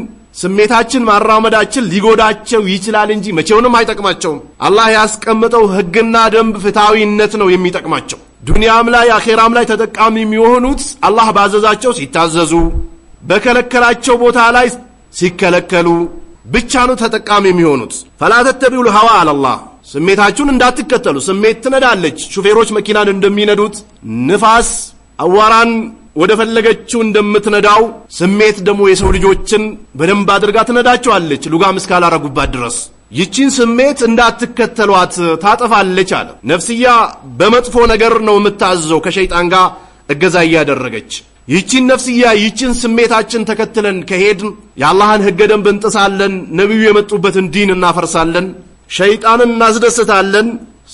ስሜታችን ማራመዳችን ሊጎዳቸው ይችላል እንጂ መቼውንም አይጠቅማቸውም። አላህ ያስቀምጠው ሕግና ደንብ ፍትሐዊነት ነው የሚጠቅማቸው። ዱንያም ላይ አኼራም ላይ ተጠቃሚ የሚሆኑት አላህ ባዘዛቸው ሲታዘዙ፣ በከለከላቸው ቦታ ላይ ሲከለከሉ ብቻ ነው ተጠቃሚ የሚሆኑት። فلا تتبعوا الهوى አላህ ስሜታችሁን እንዳትከተሉ። ስሜት ትነዳለች። ሹፌሮች መኪናን እንደሚነዱት ንፋስ አዋራን ወደ ፈለገችው እንደምትነዳው ስሜት ደግሞ የሰው ልጆችን በደንብ አድርጋ ትነዳቸዋለች፣ ሉጋም እስካላረጉባት ድረስ። ይቺን ስሜት እንዳትከተሏት ታጠፋለች አለ። ነፍስያ በመጥፎ ነገር ነው የምታዘው ከሸይጣን ጋር እገዛ እያደረገች። ይቺን ነፍስያ ይቺን ስሜታችን ተከትለን ከሄድን የአላህን ሕገ ደንብ እንጥሳለን፣ ነቢዩ የመጡበትን ዲን እናፈርሳለን፣ ሸይጣንን እናስደስታለን፣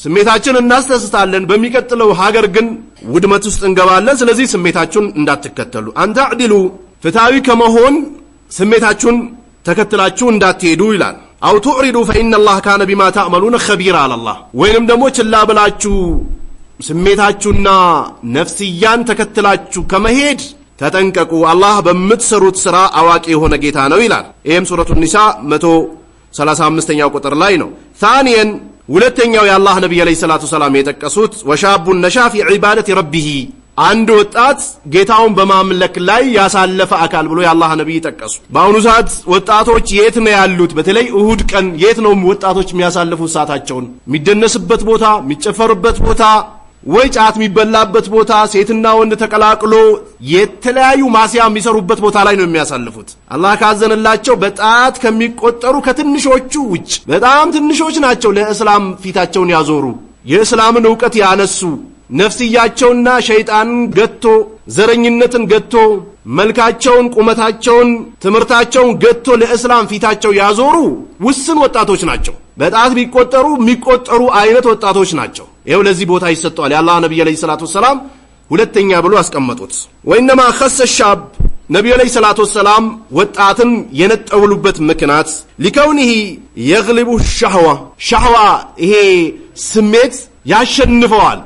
ስሜታችን እናስደስታለን። በሚቀጥለው ሀገር ግን ውድመት ውስጥ እንገባለን። ስለዚህ ስሜታችሁን እንዳትከተሉ أن تعدلوا ፍትሐዊ ከመሆን ስሜታችሁን ተከትላችሁ እንዳትሄዱ ይላል። أو تعرضوا فإن الله كان بما تعملون خبيرا አላህ። ወይንም ደግሞ ችላ ብላችሁ ስሜታችሁና ነፍስያን ተከትላችሁ ከመሄድ ተጠንቀቁ፣ አላህ በምትሰሩት ሥራ አዋቂ የሆነ ጌታ ነው ይላል። ይህም ሱረቱ ኒሳ 135ኛው ቁጥር ላይ ነው። ثانيا ሁለተኛው የአላህ ነቢይ عليه الصلاة والسلام የጠቀሱት وشاب نشأ في عبادة ربه አንድ ወጣት ጌታውን በማምለክ ላይ ያሳለፈ አካል ብሎ የአላህ ነቢይ ጠቀሱ። በአሁኑ ሰዓት ወጣቶች የት ነው ያሉት? በተለይ እሁድ ቀን የት ነው ወጣቶች የሚያሳልፉት ሰዓታቸውን? የሚደነስበት ቦታ፣ የሚጨፈርበት ቦታ ወይ ጫት የሚበላበት ቦታ፣ ሴትና ወንድ ተቀላቅሎ የተለያዩ ማስያ የሚሰሩበት ቦታ ላይ ነው የሚያሳልፉት። አላህ ካዘነላቸው በጣት ከሚቆጠሩ ከትንሾቹ ውጭ በጣም ትንሾች ናቸው ለእስላም ፊታቸውን ያዞሩ፣ የእስላምን እውቀት ያነሱ፣ ነፍስያቸውና ሸይጣንን ገቶ ዘረኝነትን ገቶ መልካቸውን፣ ቁመታቸውን፣ ትምህርታቸውን ገቶ ለእስላም ፊታቸው ያዞሩ ውስን ወጣቶች ናቸው። በጣት ቢቆጠሩ የሚቆጠሩ አይነት ወጣቶች ናቸው። ይኸው ለዚህ ቦታ ይሰጠዋል። የአላህ ነቢይ عليه الصلاة والسلام ሁለተኛ ብሎ አስቀመጡት። وإنما خص الشاب ነቢዩ عليه الصلاة والسلام ወጣትን የነጠሉበት ምክንያት لكونه يغلبه الشهوة شهوة ይሄ ስሜት ያሸንፈዋል፣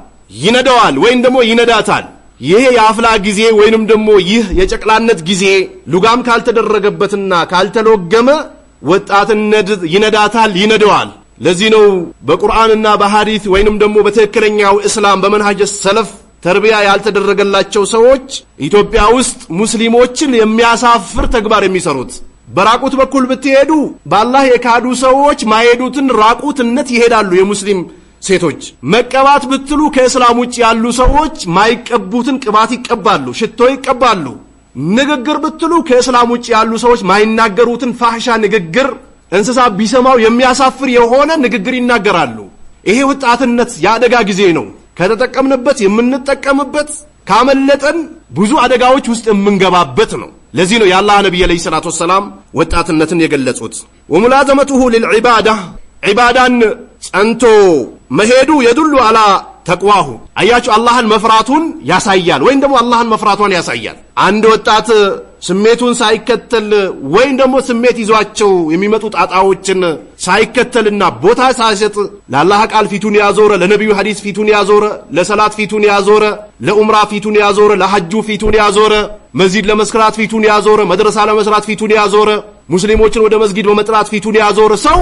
ይነዳዋል ወይም ደግሞ ይነዳታል። ይሄ የአፍላ ጊዜ ወይንም ደግሞ ይህ የጨቅላነት ጊዜ ሉጋም ካልተደረገበትና ካልተሎገመ ወጣትነት ይነዳታል፣ ይነደዋል። ለዚህ ነው በቁርአንና በሐዲት ወይንም ደግሞ በትክክለኛው እስላም በመንሃጅ ሰለፍ ተርቢያ ያልተደረገላቸው ሰዎች ኢትዮጵያ ውስጥ ሙስሊሞችን የሚያሳፍር ተግባር የሚሰሩት። በራቁት በኩል ብትሄዱ በአላህ የካዱ ሰዎች ማይሄዱትን ራቁትነት ይሄዳሉ። የሙስሊም ሴቶች መቀባት ብትሉ ከእስላም ውጭ ያሉ ሰዎች ማይቀቡትን ቅባት ይቀባሉ፣ ሽቶ ይቀባሉ። ንግግር ብትሉ ከእስላም ውጭ ያሉ ሰዎች ማይናገሩትን ፋሕሻ ንግግር፣ እንስሳ ቢሰማው የሚያሳፍር የሆነ ንግግር ይናገራሉ። ይሄ ወጣትነት የአደጋ ጊዜ ነው። ከተጠቀምንበት የምንጠቀምበት፣ ካመለጠን ብዙ አደጋዎች ውስጥ የምንገባበት ነው። ለዚህ ነው የአላህ ነቢይ عليه الصلاة والسلام ወጣትነትን የገለጹት። وملازمته للعبادة ዒባዳን ጸንቶ መሄዱ يدل على تقواه አያችሁ፣ አላህን መፍራቱን ያሳያል፣ ወይም ደግሞ አላህን መፍራቷን ያሳያል። አንድ ወጣት ስሜቱን ሳይከተል ወይም ደግሞ ስሜት ይዟቸው የሚመጡ ጣጣዎችን ሳይከተልና ቦታ ሳይሰጥ ለአላህ ቃል ፊቱን ያዞረ፣ ለነቢዩ ሐዲስ ፊቱን ያዞረ፣ ለሰላት ፊቱን ያዞረ፣ ለኡምራ ፊቱን ያዞረ፣ ለሐጁ ፊቱን ያዞረ፣ መስጊድ ለመስራት ፊቱን ያዞረ፣ መድረሳ ለመስራት ፊቱን ያዞረ፣ ሙስሊሞችን ወደ መስጊድ በመጥራት ፊቱን ያዞረ ሰው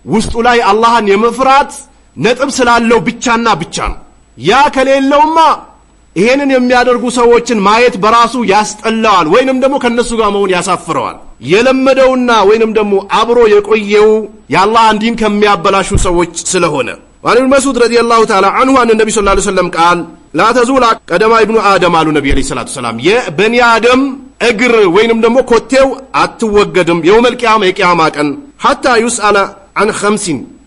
ውስጡ ላይ አላህን የመፍራት ነጥብ ስላለው ብቻና ብቻ ነው። ያ ከሌለውማ ይሄንን የሚያደርጉ ሰዎችን ማየት በራሱ ያስጠላዋል፣ ወይንም ደግሞ ከነሱ ጋር መሆን ያሳፍረዋል። የለመደውና ወይንም ደግሞ አብሮ የቆየው የአላህን ዲን ከሚያበላሹ ሰዎች ስለሆነ። وعن ابن مسعود رضي الله تعالى عنه عن النبي صلى الله عليه وسلم قال لا تزول قدما ابن آدم አሉ ነቢ عليه الصلاة والسلام፣ የበኒ አደም እግር ወይንም ደግሞ ኮቴው አትወገድም يوم القيامة የቅያማ ቀን حتى يسأل عن خمس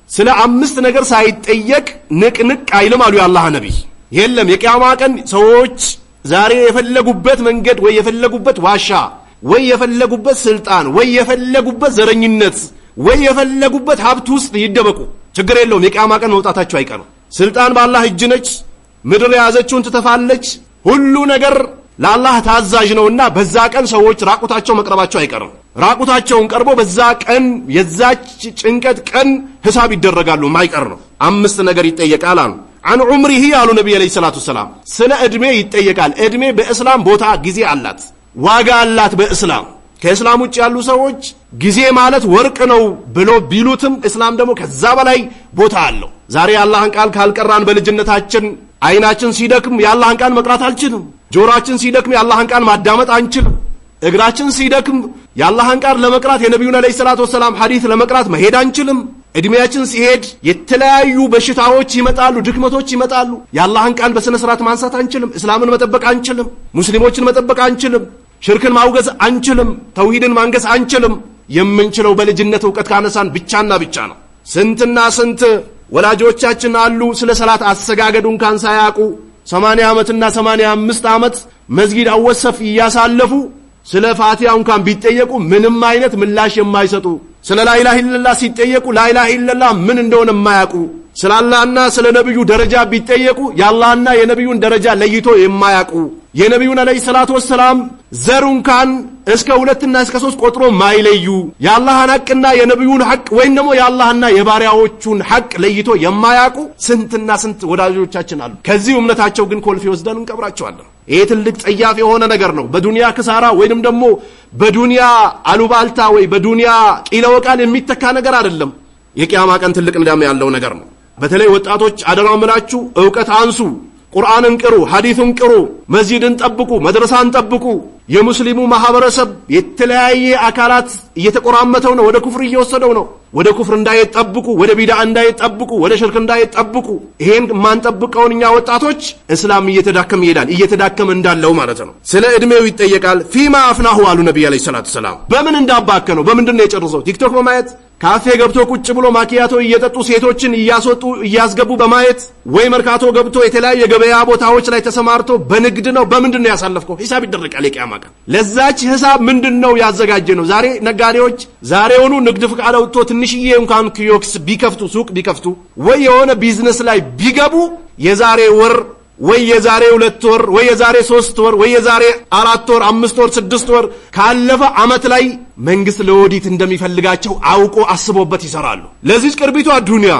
ስለ አምስት ነገር ሳይጠየቅ ንቅንቅ አይልም አሉ የአላህ ነቢይ። የለም፣ የቅያማ ቀን ሰዎች ዛሬ የፈለጉበት መንገድ ወይ የፈለጉበት ዋሻ ወይ የፈለጉበት ስልጣን ወይ የፈለጉበት ዘረኝነት ወይ የፈለጉበት ሀብት ውስጥ ይደበቁ፣ ችግር የለውም። የቅያማ ቀን መውጣታቸው አይቀርም። ስልጣን በአላህ እጅ ነች። ምድር የያዘችውን ትተፋለች። ሁሉ ነገር ለአላህ ታዛዥ ነውና በዛ ቀን ሰዎች ራቁታቸው መቅረባቸው አይቀርም። ራቁታቸውን ቀርቦ በዛ ቀን የዛች ጭንቀት ቀን ሂሳብ ይደረጋሉ፣ ማይቀር ነው። አምስት ነገር ይጠየቃል አሉ። عن عمره አሉ ነቢ عليه الصلاة والسلام፣ ስለ ዕድሜ ይጠየቃል። ዕድሜ በእስላም ቦታ ጊዜ አላት፣ ዋጋ አላት በእስላም። ከእስላም ውጭ ያሉ ሰዎች ጊዜ ማለት ወርቅ ነው ብሎ ቢሉትም እስላም ደግሞ ከዛ በላይ ቦታ አለው። ዛሬ የአላህን ቃል ካልቀራን በልጅነታችን አይናችን ሲደክም የአላህን ቃል መቅራት አልችልም። ጆሮአችን ሲደክም የአላህን ቃል ማዳመጥ አንችልም። እግራችን ሲደክም የአላህን ቃል ለመቅራት፣ የነቢዩን عليه الصلاة والسلام ሐዲስ ለመቅራት መሄድ አንችልም። እድሜያችን ሲሄድ የተለያዩ በሽታዎች ይመጣሉ፣ ድክመቶች ይመጣሉ። የአላህን ቃል በስነ ስርዓት ማንሳት አንችልም። እስላምን መጠበቅ አንችልም። ሙስሊሞችን መጠበቅ አንችልም። ሽርክን ማውገዝ አንችልም። ተውሂድን ማንገስ አንችልም። የምንችለው በልጅነት እውቀት ካነሳን ብቻና ብቻ ነው። ስንትና ስንት ወላጆቻችን አሉ ስለ ሰላት አሰጋገዱ እንኳን ሳያውቁ 80 ዓመትና 85 ዓመት መስጊድ አወሰፍ እያሳለፉ ስለ ፋቲሃ እንኳን ቢጠየቁ ምንም አይነት ምላሽ የማይሰጡ፣ ስለ لا إله إلا الله ሲጠየቁ لا إله إلا الله ምን እንደሆነ የማያውቁ፣ ስለ አላህና ስለ ነብዩ ደረጃ ቢጠየቁ የአላህና የነብዩን ደረጃ ለይቶ የማያውቁ፣ የነቢዩን عليه الصلاة والسلام ዘር እንኳን እስከ ሁለትና እስከ ሶስት ቆጥሮ ማይለዩ፣ የአላህን ሐቅና የነቢዩን ሐቅ ወይም ደግሞ የአላህና የባሪያዎቹን ሐቅ ለይቶ የማያውቁ ስንትና ስንት ወዳጆቻችን አሉ። ከዚህ እምነታቸው ግን ኮልፌ ወስደን እንቀብራቸዋለን። ይሄ ትልቅ ጸያፍ የሆነ ነገር ነው። በዱንያ ክሳራ ወይንም ደግሞ በዱንያ አሉባልታ ወይ በዱንያ ቂለ ወቃል የሚተካ ነገር አይደለም። የቅያማ ቀን ትልቅ ንዳም ያለው ነገር ነው። በተለይ ወጣቶች አደራ ምላችሁ እውቀት አንሱ፣ ቁርአንን ቅሩ፣ ሐዲሱን ቅሩ፣ መስጂድን ጠብቁ፣ መድረሳን ጠብቁ። የሙስሊሙ ማህበረሰብ የተለያየ አካላት እየተቆራመተው ነው፣ ወደ ኩፍር እየወሰደው ነው። ወደ ኩፍር እንዳይጠብቁ፣ ወደ ቢድዓ እንዳይጠብቁ፣ ወደ ሽርክ እንዳይጠብቁ። ይሄን የማንጠብቀውን እኛ ወጣቶች እስላም እየተዳከመ ይሄዳል፣ እየተዳከመ እንዳለው ማለት ነው። ስለ ዕድሜው ይጠየቃል። فيما أفناه አሉ ነቢይ عليه الصلاة والسلام። በምን እንዳባከነው፣ በምንድን ነው የጨረሰው? ቲክቶክ በማየት፣ ካፌ ገብቶ ቁጭ ብሎ ማኪያቶ እየጠጡ ሴቶችን እያስወጡ እያስገቡ በማየት፣ ወይ መርካቶ ገብቶ የተለያዩ የገበያ ቦታዎች ላይ ተሰማርቶ በንግድ ነው? በምንድን ነው ያሳለፍከው? ሂሳብ ይደረጋል የቅያማ ቀን። ለዛች ሂሳብ ምንድን ነው ያዘጋጀ ነው? ዛሬ ነጋዴዎች ዛሬውኑ ንግድ ፍቃድ አውጥቶ ትንሽዬ እንኳን ኪዮስክ ቢከፍቱ፣ ሱቅ ቢከፍቱ ወይ የሆነ ቢዝነስ ላይ ቢገቡ የዛሬ ወር ወይ የዛሬ 2 ወር ወይ የዛሬ 3 ወር ወይ የዛሬ 4 ወር፣ 5 ወር፣ 6 ወር ካለፈ ዓመት ላይ መንግስት ለኦዲት እንደሚፈልጋቸው አውቆ አስቦበት ይሰራሉ። ለዚች ቅርቢቷ ዱንያ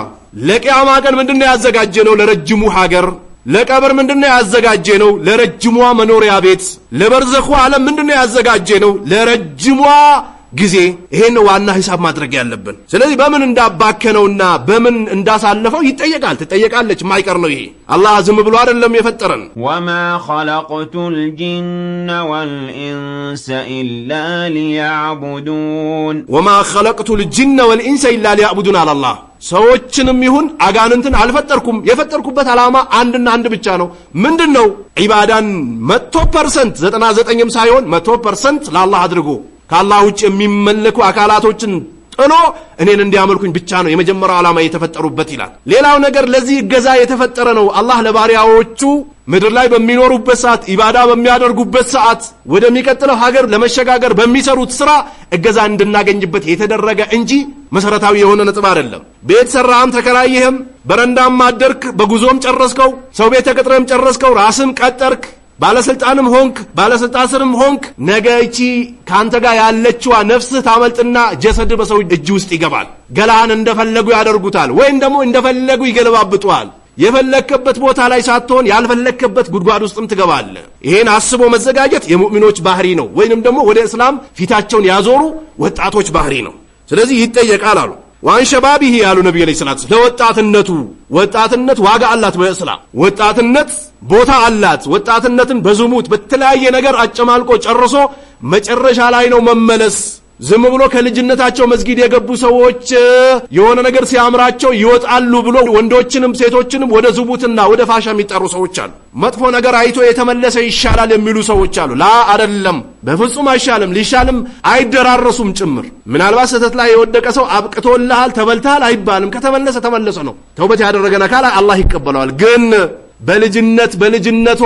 ለቅያማ ቀን ምንድነው ያዘጋጀ ነው? ለረጅሙ ሀገር ለቀብር ምንድነው ያዘጋጀ ነው? ለረጅሟ መኖሪያ ቤት። ለበርዘኹ ዓለም ምንድነው ያዘጋጀ ነው? ለረጅሟ ጊዜ፣ ይሄን ዋና ሂሳብ ማድረግ ያለብን። ስለዚህ በምን እንዳባከነውና በምን እንዳሳለፈው ይጠየቃል፣ ትጠየቃለች። የማይቀር ነው ይሄ። አላህ ዝም ብሎ አይደለም የፈጠረን። وما خلقت الجن والإنس إلا ليعبدون። وما خلقت الجن والإنس إلا ليعبدون አለ አላህ። ሰዎችንም ይሁን አጋንንትን አልፈጠርኩም። የፈጠርኩበት ዓላማ አንድና አንድ ብቻ ነው። ምንድን ነው? ዒባዳን 100%፣ 99ም ሳይሆን 100% ለአላህ አድርጎ ከአላህ ውጭ የሚመለኩ አካላቶችን ጥሎ እኔን እንዲያመልኩኝ ብቻ ነው የመጀመሪያው ዓላማ የተፈጠሩበት ይላል። ሌላው ነገር ለዚህ እገዛ የተፈጠረ ነው። አላህ ለባሪያዎቹ ምድር ላይ በሚኖሩበት ሰዓት፣ ኢባዳ በሚያደርጉበት ሰዓት፣ ወደሚቀጥለው ሀገር ለመሸጋገር በሚሰሩት ስራ እገዛ እንድናገኝበት የተደረገ እንጂ መሰረታዊ የሆነ ነጥብ አይደለም። ቤት ሰራህም ተከራየህም፣ በረንዳም አደርክ፣ በጉዞም ጨረስከው፣ ሰው ቤት ተቀጥረህም ጨረስከው፣ ራስም ቀጠርክ፣ ባለስልጣንም ሆንክ፣ ባለስልጣን ስርም ሆንክ፣ ነገ እቺ ከአንተ ጋር ያለችዋ ነፍስህ ታመልጥና ጀሰድ በሰው እጅ ውስጥ ይገባል። ገላህን እንደፈለጉ ያደርጉታል፣ ወይም ደግሞ እንደፈለጉ ይገለባብጡሃል። የፈለክበት ቦታ ላይ ሳትሆን ያልፈለክበት ጉድጓድ ውስጥም ትገባለህ። ይሄን አስቦ መዘጋጀት የሙእሚኖች ባህሪ ነው፣ ወይንም ደግሞ ወደ እስላም ፊታቸውን ያዞሩ ወጣቶች ባህሪ ነው። ስለዚህ ይጠየቃል አሉ። وعن شبابه ያሉ ነቢዩ عليه الصلاة ለወጣትነቱ። ወጣትነት ዋጋ አላት በእስላም፣ ወጣትነት ቦታ አላት። ወጣትነትን በዝሙት በተለያየ ነገር አጨማልቆ ጨርሶ መጨረሻ ላይ ነው መመለስ። ዝም ብሎ ከልጅነታቸው መስጊድ የገቡ ሰዎች የሆነ ነገር ሲያምራቸው ይወጣሉ ብሎ ወንዶችንም ሴቶችንም ወደ ዝሙትና ወደ ፋሻ የሚጠሩ ሰዎች አሉ። መጥፎ ነገር አይቶ የተመለሰ ይሻላል የሚሉ ሰዎች አሉ። لا አደለም፣ በፍጹም አይሻልም፣ ሊሻልም አይደራረሱም ጭምር። ምናልባት ስህተት ላይ የወደቀ ሰው አብቅቶልሃል፣ ተበልተሃል አይባልም። ከተመለሰ ተመለሰ ነው። ተውበት ያደረገን አካል አላህ ይቀበለዋል። ግን በልጅነት በልጅነቷ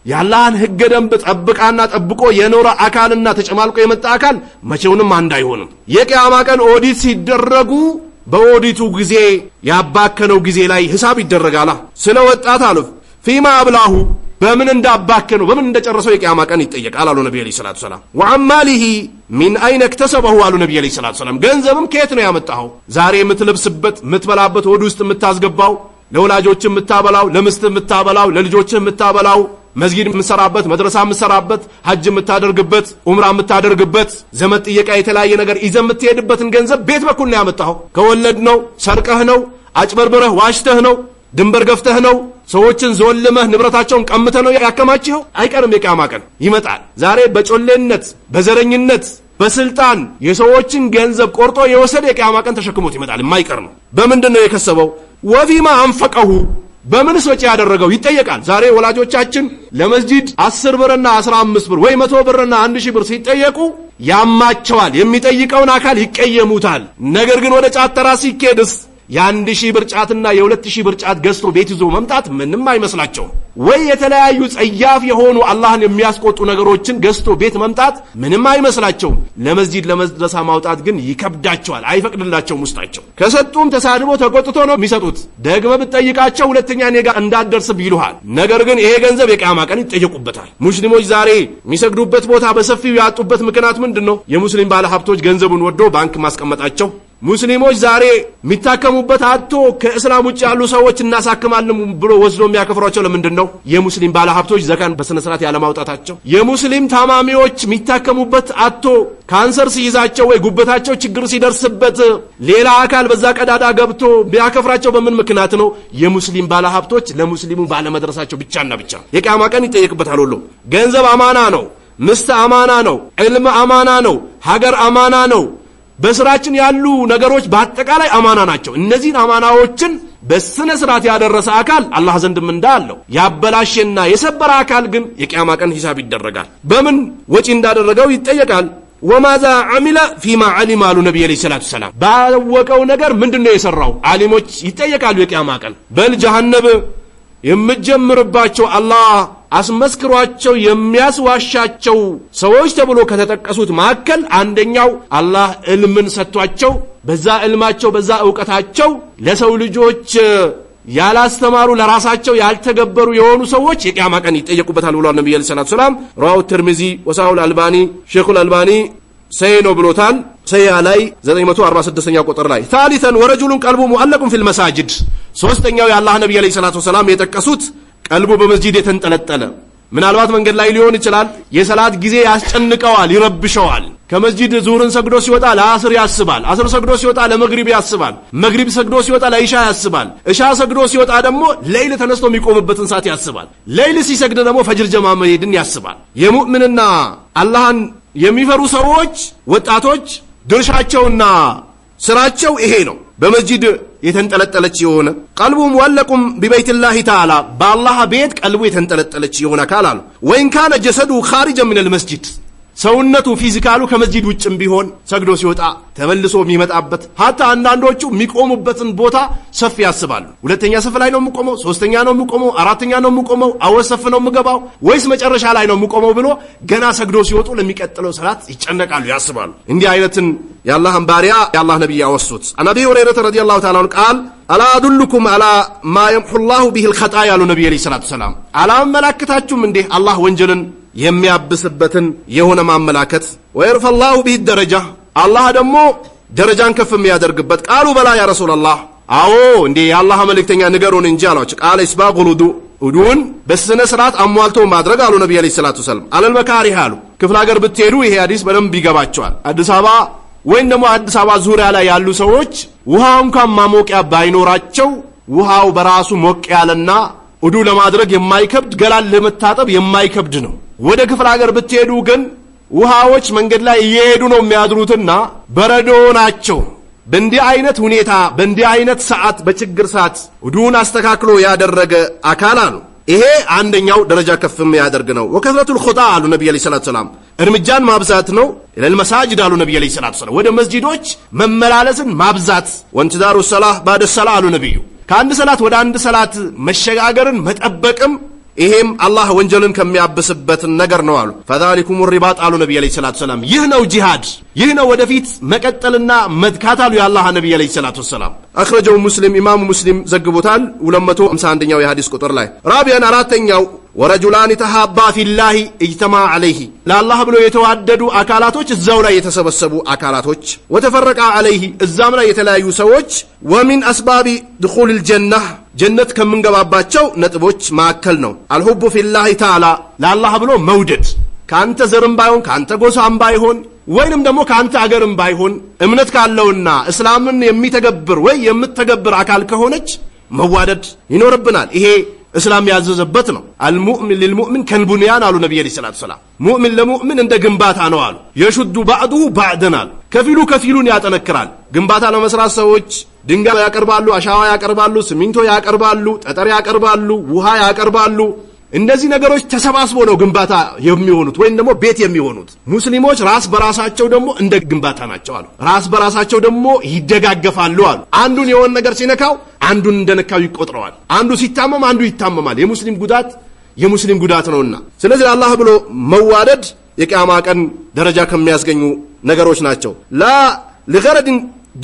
የአላህን ህገ ደንብ ጠብቃና ጠብቆ የኖረ አካልና ተጨማልቆ የመጣ አካል መቼውንም አንድ አይሆንም። የቅያማ ቀን ኦዲት ሲደረጉ በኦዲቱ ጊዜ ያባከነው ጊዜ ላይ ሂሳብ ይደረጋላ። ስለ ወጣት አሉ فيما أبلاه፣ በምን እንዳባከነው፣ በምን እንደጨረሰው የቅያማ ቀን ይጠየቃል አሉ ነቢ عليه الصلاة والسلام። وعن ماله من أين اكتسبه አሉ ነቢ عليه الصلاة والسلام። ገንዘብም ከየት ነው ያመጣኸው? ዛሬ የምትለብስበት፣ የምትበላበት፣ ሆድ ውስጥ የምታስገባው፣ ለወላጆች የምታበላው፣ ለሚስት የምታበላው፣ ለልጆች የምታበላው፣ መስጊድ የምትሰራበት፣ መድረሳ የምትሰራበት፣ ሐጅ የምታደርግበት፣ ኡምራ የምታደርግበት፣ ዘመድ ጥየቃ የተለያየ ነገር ይዘህ የምትሄድበትን ገንዘብ ቤት በኩል ነው ያመጣኸው? ከወለድ ነው? ሰርቀህ ነው? አጭበርብረህ ዋሽተህ ነው? ድንበር ገፍተህ ነው? ሰዎችን ዞልመህ ንብረታቸውን ቀምተህ ነው ያከማችኸው? አይቀርም፣ የቅያማ ቀን ይመጣል። ዛሬ በጮሌነት፣ በዘረኝነት፣ በስልጣን የሰዎችን ገንዘብ ቆርጦ የወሰደ የቅያማ ቀን ተሸክሞት ይመጣል። የማይቀር ነው። በምንድን ነው የከሰበው? وفيما أنفقه፣ በምንስ ወጪ ያደረገው ይጠየቃል። ዛሬ ወላጆቻችን ለመስጂድ 10 ብርና 15 ብር ወይ 100 ብርና 1000 ብር ሲጠየቁ ያማቸዋል። የሚጠይቀውን አካል ይቀየሙታል። ነገር ግን ወደ ጫት ተራ ሲኬድስ የ1000 ብር ጫትና የ2000 ብር ጫት ገዝቶ ቤት ይዞ መምጣት ምንም አይመስላቸውም። ወይ የተለያዩ ጸያፍ የሆኑ አላህን የሚያስቆጡ ነገሮችን ገዝቶ ቤት መምጣት ምንም አይመስላቸውም። ለመስጂድ ለመድረሳ ማውጣት ግን ይከብዳቸዋል፣ አይፈቅድላቸውም ውስጣቸው። ከሰጡም ተሳድቦ ተቆጥቶ ነው የሚሰጡት። ደግመህ ብትጠይቃቸው ሁለተኛ እኔ ጋር እንዳትደርስብ ይሉሃል። ነገር ግን ይሄ ገንዘብ የቅያማ ቀን ይጠየቁበታል። ሙስሊሞች ዛሬ የሚሰግዱበት ቦታ በሰፊው ያጡበት ምክንያት ምንድን ነው? የሙስሊም ባለ ሀብቶች ገንዘቡን ወዶ ባንክ ማስቀመጣቸው። ሙስሊሞች ዛሬ የሚታከሙበት አጥቶ ከእስላም ውጭ ያሉ ሰዎች እናሳክማለን ብሎ ወስዶ የሚያከፍሯቸው ለምንድን ነው? የሙስሊም ባለሀብቶች ዘካን በስነ ስርዓት ያለማውጣታቸው። የሙስሊም ታማሚዎች የሚታከሙበት አጥቶ ካንሰር ሲይዛቸው ወይ ጉበታቸው ችግር ሲደርስበት ሌላ አካል በዛ ቀዳዳ ገብቶ ቢያከፍራቸው በምን ምክንያት ነው? የሙስሊም ባለሀብቶች ለሙስሊሙ ባለመድረሳቸው ብቻና ብቻ። የቅያማ ቀን ይጠየቅበታል። ሁሉ ገንዘብ አማና ነው። ምስት አማና ነው። ዕልም አማና ነው። ሀገር አማና ነው። በስራችን ያሉ ነገሮች በአጠቃላይ አማና ናቸው። እነዚህን አማናዎችን በስነ ስርዓት ያደረሰ አካል አላህ ዘንድም እንዳለው፣ ያበላሸና የሰበረ አካል ግን የቅያማ ቀን ሂሳብ ይደረጋል። በምን ወጪ እንዳደረገው ይጠየቃል። وماذا عمل فيما علم አሉ ነቢ عليه الصلاة والسلام። ባወቀው ነገር ምንድን ነው የሰራው? ዓሊሞች ይጠየቃሉ የቅያማ ቀን። በል ጀሃነብ የምትጀምርባቸው አላህ አስመስክሯቸው የሚያስዋሻቸው ሰዎች ተብሎ ከተጠቀሱት መካከል አንደኛው አላህ ዕልምን ሰጥቷቸው በዛ ዕልማቸው በዛ እውቀታቸው ለሰው ልጆች ያላስተማሩ፣ ለራሳቸው ያልተገበሩ የሆኑ ሰዎች የቅያማ ቀን ይጠየቁበታል ብሏል ነብዩ عليه الصلاة والسلام። رواه الترمذي وصححه الألباني። ሼኹል አልባኒ ሰሂህ ነው ብሎታል። ሰሂህ ላይ 946ኛ ቁጥር ላይ። ثالثا ورجل قلبه معلق في المساجد፣ ሶስተኛው የአላህ ነብይ عليه الصلاة والسلام የጠቀሱት ቀልቡ በመስጂድ የተንጠለጠለ፣ ምናልባት መንገድ ላይ ሊሆን ይችላል። የሰላት ጊዜ ያስጨንቀዋል፣ ይረብሸዋል። ከመስጂድ ዙሁርን ሰግዶ ሲወጣ ለአስር ያስባል። አስር ሰግዶ ሲወጣ ለመግሪብ ያስባል። መግሪብ ሰግዶ ሲወጣ ለኢሻ ያስባል። እሻ ሰግዶ ሲወጣ ደግሞ ሌይል ተነስቶ የሚቆምበትን ሰዓት ያስባል። ሌይል ሲሰግድ ደግሞ ፈጅር ጀማ መሄድን ያስባል። የሙእምንና አላህን የሚፈሩ ሰዎች ወጣቶች ድርሻቸውና ስራቸው ይሄ ነው። በመስጂድ የተንጠለጠለች የሆነ قلبه معلق ببيت الله تعالى በአላህ ቤት ቀልቡ የተንጠለጠለች የሆነ አካል አሉ። وإن كان جسده خارجا من المسجد ሰውነቱ physical ኡ ከመስጂድ ውጭም ቢሆን ሰግዶ ሲወጣ ተመልሶ የሚመጣበት፣ حتى አንዳንዶቹ የሚቆሙበትን ቦታ ሰፍ ያስባሉ። ሁለተኛ ሰፍ ላይ ነው የምቆመው፣ ሶስተኛ ነው የምቆመው፣ አራተኛ ነው የምቆመው፣ አወል ሰፍ ነው የምገባው ወይስ መጨረሻ ላይ ነው የምቆመው ብሎ ገና ሰግዶ ሲወጡ ለሚቀጥለው ሰላት ይጨነቃሉ፣ ያስባሉ። እንዲህ አይነትን የአላህን ባሪያ የአላህ ነቢይ ያወሱት። عن أبي هريرة رضي الله تعالى عنه قال: ألا أدلكم على ما يمحو الله به الخطايا ያሉ ነቢይ عليه الصلاة والسلام። አላመላክታችሁም እንዲህ አላህ ወንጀልን የሚያብስበትን የሆነ ማመላከት፣ ويرفع الله به الدرجة አላህ ደግሞ ደረጃን ከፍ የሚያደርግበት? قالوا بلى يا رسول الله፣ አዎ እንዴ የአላህ መልእክተኛ ንገሩን እንጂ አሏቸው። قال: إسباغ الوضوء፣ ውዱእን በስነ ስርዓት አሟልቶ ማድረግ አሉ ነቢ عليه الصلاة والسلام። على المكاره አሉ። ክፍለ ሀገር ብትሄዱ ይሄ ሐዲስ በደንብ ይገባቸዋል። አዲስ አበባ ወይም ደግሞ አዲስ አበባ ዙሪያ ላይ ያሉ ሰዎች ውሃ እንኳን ማሞቂያ ባይኖራቸው ውሃው በራሱ ሞቅ ያለና ውዱ ለማድረግ የማይከብድ፣ ገላን ለመታጠብ የማይከብድ ነው። ወደ ክፍለ ሀገር ብትሄዱ ግን ውሃዎች መንገድ ላይ እየሄዱ ነው የሚያድሩትና በረዶ ናቸው። በእንዲህ አይነት ሁኔታ፣ በእንዲህ አይነት ሰዓት፣ በችግር ሰዓት ውዱን አስተካክሎ ያደረገ አካል አሉ። ይሄ አንደኛው ደረጃ ከፍ የሚያደርግ ነው። وكثرة الخطى አሉ ነቢ عليه الصلاة والسلام፣ እርምጃን ማብዛት ነው። إلى المساجد አሉ ነቢ عليه الصلاة والسلام፣ ወደ መስጂዶች መመላለስን ማብዛት። وانتظار الصلاة بعد الصلاة አሉ ነቢዩ፣ ከአንድ ሰላት ወደ አንድ ሰላት መሸጋገርን መጠበቅም ይሄም አላህ ወንጀልን ከሚያብስበት ነገር ነው አሉ። فذلكم الرباط አሉ ነቢ عليه الصلاة والسلام። ይህ ነው ጂሃድ፣ ይህ ነው ወደፊት መቀጠልና መትካት አሉ የአላህ ነቢ عليه الصلاة والسلام። أخرجه مسلم፣ ኢማሙ ሙስሊም ዘግቦታል 251ኛው የሐዲስ ቁጥር ላይ። رابعا አራተኛው ورجلان تحابا في الله اجتمعا عليه፣ ለአላህ ብሎ የተዋደዱ አካላቶች፣ እዛው ላይ የተሰበሰቡ አካላቶች፣ وتفرقا عليه፣ እዛም ላይ የተለያዩ ሰዎች። ومن أسباب دخول الجنة፣ ጀነት ከምንገባባቸው ነጥቦች መካከል ነው። الحب في الله تعالى፣ ለአላህ ብሎ መውደድ፣ ከአንተ ዘርም ባይሆን፣ ከአንተ ጎሳም ባይሆን፣ ወይንም ደግሞ ከአንተ አገርም ባይሆን፣ እምነት ካለውና እስላምን የሚተገብር ወይ የምትተገብር አካል ከሆነች መዋደድ ይኖርብናል። ይሄ እስላም ያዘዘበት ነው። المؤمن للمؤمن كالبنيان አሉ ነቢይ عليه الصلاة والسلام። ሙእሚን ለሙእሚን እንደ ግንባታ ነው አሉ። يشد بعضه بعضا አሉ። ከፊሉ ከፊሉን ያጠነክራል። ግንባታ ለመስራት ሰዎች ድንጋይ ያቀርባሉ፣ አሸዋ ያቀርባሉ፣ ሲሚንቶ ያቀርባሉ፣ ጠጠር ያቀርባሉ፣ ውሃ ያቀርባሉ። እነዚህ ነገሮች ተሰባስቦ ነው ግንባታ የሚሆኑት ወይም ደግሞ ቤት የሚሆኑት። ሙስሊሞች ራስ በራሳቸው ደግሞ እንደ ግንባታ ናቸው አሉ። ራስ በራሳቸው ደግሞ ይደጋገፋሉ አሉ። አንዱን የሆነ ነገር ሲነካው አንዱን እንደነካው ይቆጥረዋል። አንዱ ሲታመም አንዱ ይታመማል። የሙስሊም ጉዳት የሙስሊም ጉዳት ነውና። ስለዚህ ለአላህ ብሎ መዋደድ የቅያማ ቀን ደረጃ ከሚያስገኙ ነገሮች ናቸው። لا لغرض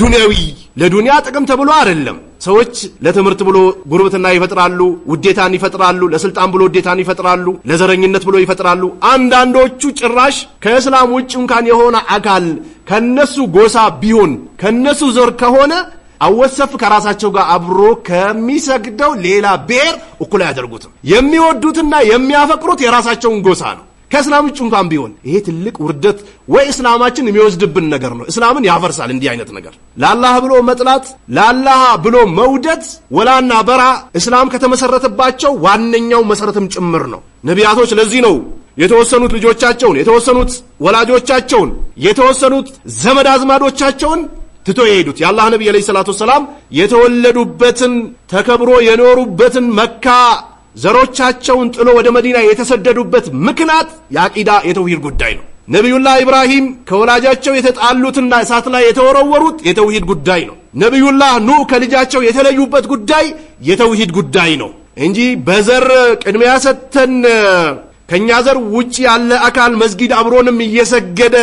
دنيوي፣ ለዱንያ ጥቅም ተብሎ አይደለም። ሰዎች ለትምህርት ብሎ ጉርብትና ይፈጥራሉ፣ ውዴታን ይፈጥራሉ፣ ለስልጣን ብሎ ውዴታን ይፈጥራሉ፣ ለዘረኝነት ብሎ ይፈጥራሉ። አንዳንዶቹ ጭራሽ ከእስላም ውጭ እንኳን የሆነ አካል ከነሱ ጎሳ ቢሆን፣ ከነሱ ዘር ከሆነ አወሰፍ ከራሳቸው ጋር አብሮ ከሚሰግደው ሌላ ብሔር እኩል አያደርጉትም። የሚወዱትና የሚያፈቅሩት የራሳቸውን ጎሳ ነው። ከእስላም ውጭ እንኳን ቢሆን ይሄ ትልቅ ውርደት ወይ እስላማችን የሚወስድብን ነገር ነው። እስላምን ያፈርሳል እንዲህ አይነት ነገር። ለአላህ ብሎ መጥላት፣ ለአላህ ብሎ መውደድ ወላና በራ እስላም ከተመሰረተባቸው ዋነኛው መሰረትም ጭምር ነው። ነቢያቶች ለዚህ ነው የተወሰኑት ልጆቻቸውን፣ የተወሰኑት ወላጆቻቸውን፣ የተወሰኑት ዘመድ አዝማዶቻቸውን ትቶ የሄዱት። የአላህ ነቢይ عليه الصلاة والسلام የተወለዱበትን፣ ተከብሮ የኖሩበትን መካ ዘሮቻቸውን ጥሎ ወደ መዲና የተሰደዱበት ምክንያት የአቂዳ የተውሂድ ጉዳይ ነው። ነቢዩላህ ኢብራሂም ከወላጃቸው የተጣሉትና እሳት ላይ የተወረወሩት የተውሂድ ጉዳይ ነው። ነቢዩላህ ኑህ ከልጃቸው የተለዩበት ጉዳይ የተውሂድ ጉዳይ ነው እንጂ በዘር ቅድሚያ ሰጥተን ከኛ ዘር ውጭ ያለ አካል መስጊድ አብሮንም እየሰገደ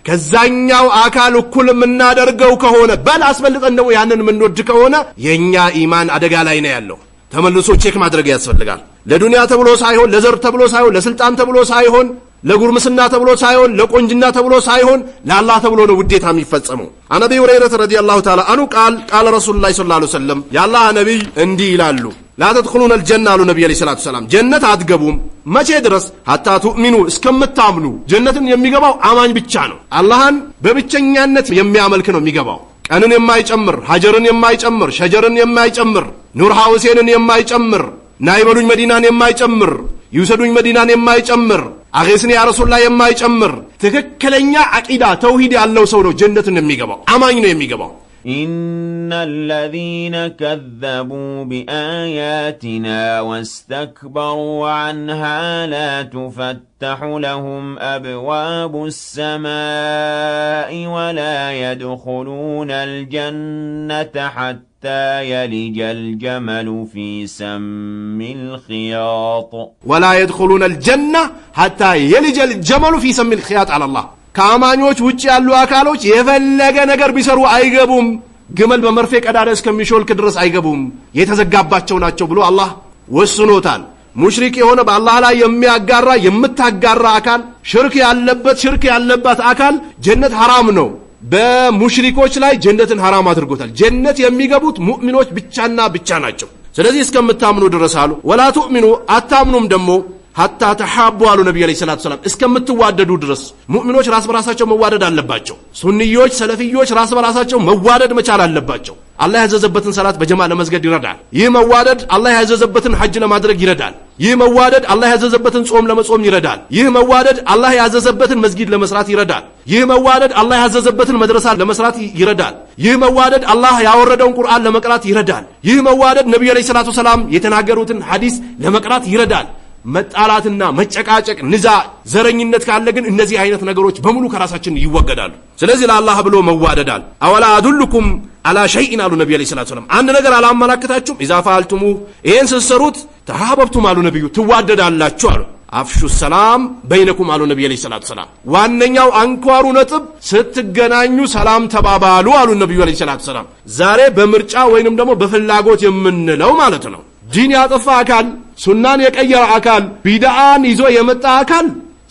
ከዛኛው አካል እኩል የምናደርገው ከሆነ፣ በል አስበልጠን ደግሞ ያንን የምንወድ ከሆነ የእኛ ኢማን አደጋ ላይ ነው ያለው። ተመልሶ check ማድረግ ያስፈልጋል። ለዱንያ ተብሎ ሳይሆን፣ ለዘር ተብሎ ሳይሆን፣ ለስልጣን ተብሎ ሳይሆን፣ ለጉርምስና ተብሎ ሳይሆን፣ ለቆንጅና ተብሎ ሳይሆን ለአላህ ተብሎ ነው ውዴታ የሚፈጸመው። عن أبي هريرة رضي الله تعالى عنه قال: قال رسول الله صلى الله عليه وسلم፣ የአላህ ነቢይ እንዲህ ይላሉ። لا تدخلون الجنة አሉ ነቢ عليه الصلاة والسلام፣ ጀነት አትገቡም። መቼ ድረስ? حتى تؤمنوا እስከምታምኑ። ጀነትን የሚገባው አማኝ ብቻ ነው። አላህን በብቸኛነት የሚያመልክ ነው የሚገባው። ቀንን የማይጨምር፣ ሀጀርን የማይጨምር፣ ሸጀርን የማይጨምር፣ ኑር ሐውሴንን የማይጨምር፣ ናይበሉኝ መዲናን የማይጨምር፣ ይውሰዱኝ መዲናን የማይጨምር፣ أغثني يا رسول الله የማይጨምር፣ ትክክለኛ አቂዳ ተውሂድ ያለው ሰው ነው ጀነትን የሚገባው። አማኝ ነው የሚገባው። إن الذين كذبوا بآياتنا واستكبروا عنها لا تفتح لهم أبواب السماء ولا يدخلون الجنة حتى يلج الجمل في سم الخياط ولا يدخلون الجنة حتى يلج الجمل في سم الخياط አለ አላህ። ከአማኞች ውጭ ያሉ አካሎች የፈለገ ነገር ቢሰሩ አይገቡም። ግመል በመርፌ ቀዳዳ እስከሚሾልክ ድረስ አይገቡም፣ የተዘጋባቸው ናቸው ብሎ አላህ ወስኖታል። ሙሽሪክ የሆነ በአላህ ላይ የሚያጋራ የምታጋራ አካል፣ ሽርክ ያለበት ሽርክ ያለባት አካል ጀነት ሐራም ነው። በሙሽሪኮች ላይ ጀነትን ሐራም አድርጎታል። ጀነት የሚገቡት ሙእሚኖች ብቻና ብቻ ናቸው። ስለዚህ እስከምታምኑ ድረስ አሉ። ولا تؤمنوا አታምኑም ደግሞ حتى تحابوا አሉ ነቢዩ عليه الصلاة والسلام እስከምትዋደዱ ድረስ። ሙእሚኖች ራስ በራሳቸው መዋደድ አለባቸው። ሱኒዮች፣ ሰለፊዮች ራስ በራሳቸው መዋደድ መቻል አለባቸው። አላህ ያዘዘበትን ሰላት በጀማ ለመስገድ ይረዳል። ይህ መዋደድ አላህ ያዘዘበትን ሐጅ ለማድረግ ይረዳል። ይህ መዋደድ አላህ ያዘዘበትን ጾም ለመጾም ይረዳል። ይህ መዋደድ አላህ ያዘዘበትን መስጊድ ለመስራት ይረዳል። ይህ መዋደድ አላህ ያዘዘበትን መድረሳ ለመስራት ይረዳል። ይህ መዋደድ አላህ ያወረደውን ቁርአን ለመቅራት ይረዳል። ይህ መዋደድ ነቢዩ عليه الصلاة والسلام የተናገሩትን ሐዲስ ለመቅራት ይረዳል። መጣላትና መጨቃጨቅ፣ ንዛ፣ ዘረኝነት ካለ ግን እነዚህ አይነት ነገሮች በሙሉ ከራሳችን ይወገዳሉ። ስለዚህ ለአላህ ብሎ መዋደዳል። أولا أدلكم على شيء አሉ ነቢ عليه الصلاة والسلام፣ አንድ ነገር አላመላክታችሁም? إذا فعلتموه ይህን ስትሰሩት تحاببتم አሉ ነቢዩ፣ ትዋደዳላችሁ አሉ። أفشوا السلام بينكم አሉ ነቢ عليه الصلاة والسلام። ዋነኛው አንኳሩ ነጥብ ስትገናኙ ሰላም ተባባሉ አሉ ነቢዩ عليه الصلاة والسلام። ዛሬ በምርጫ ወይንም ደግሞ በፍላጎት የምንለው ማለት ነው። ዲን ያጠፋ አካል፣ ሱናን የቀየረ አካል፣ ቢድዓን ይዞ የመጣ አካል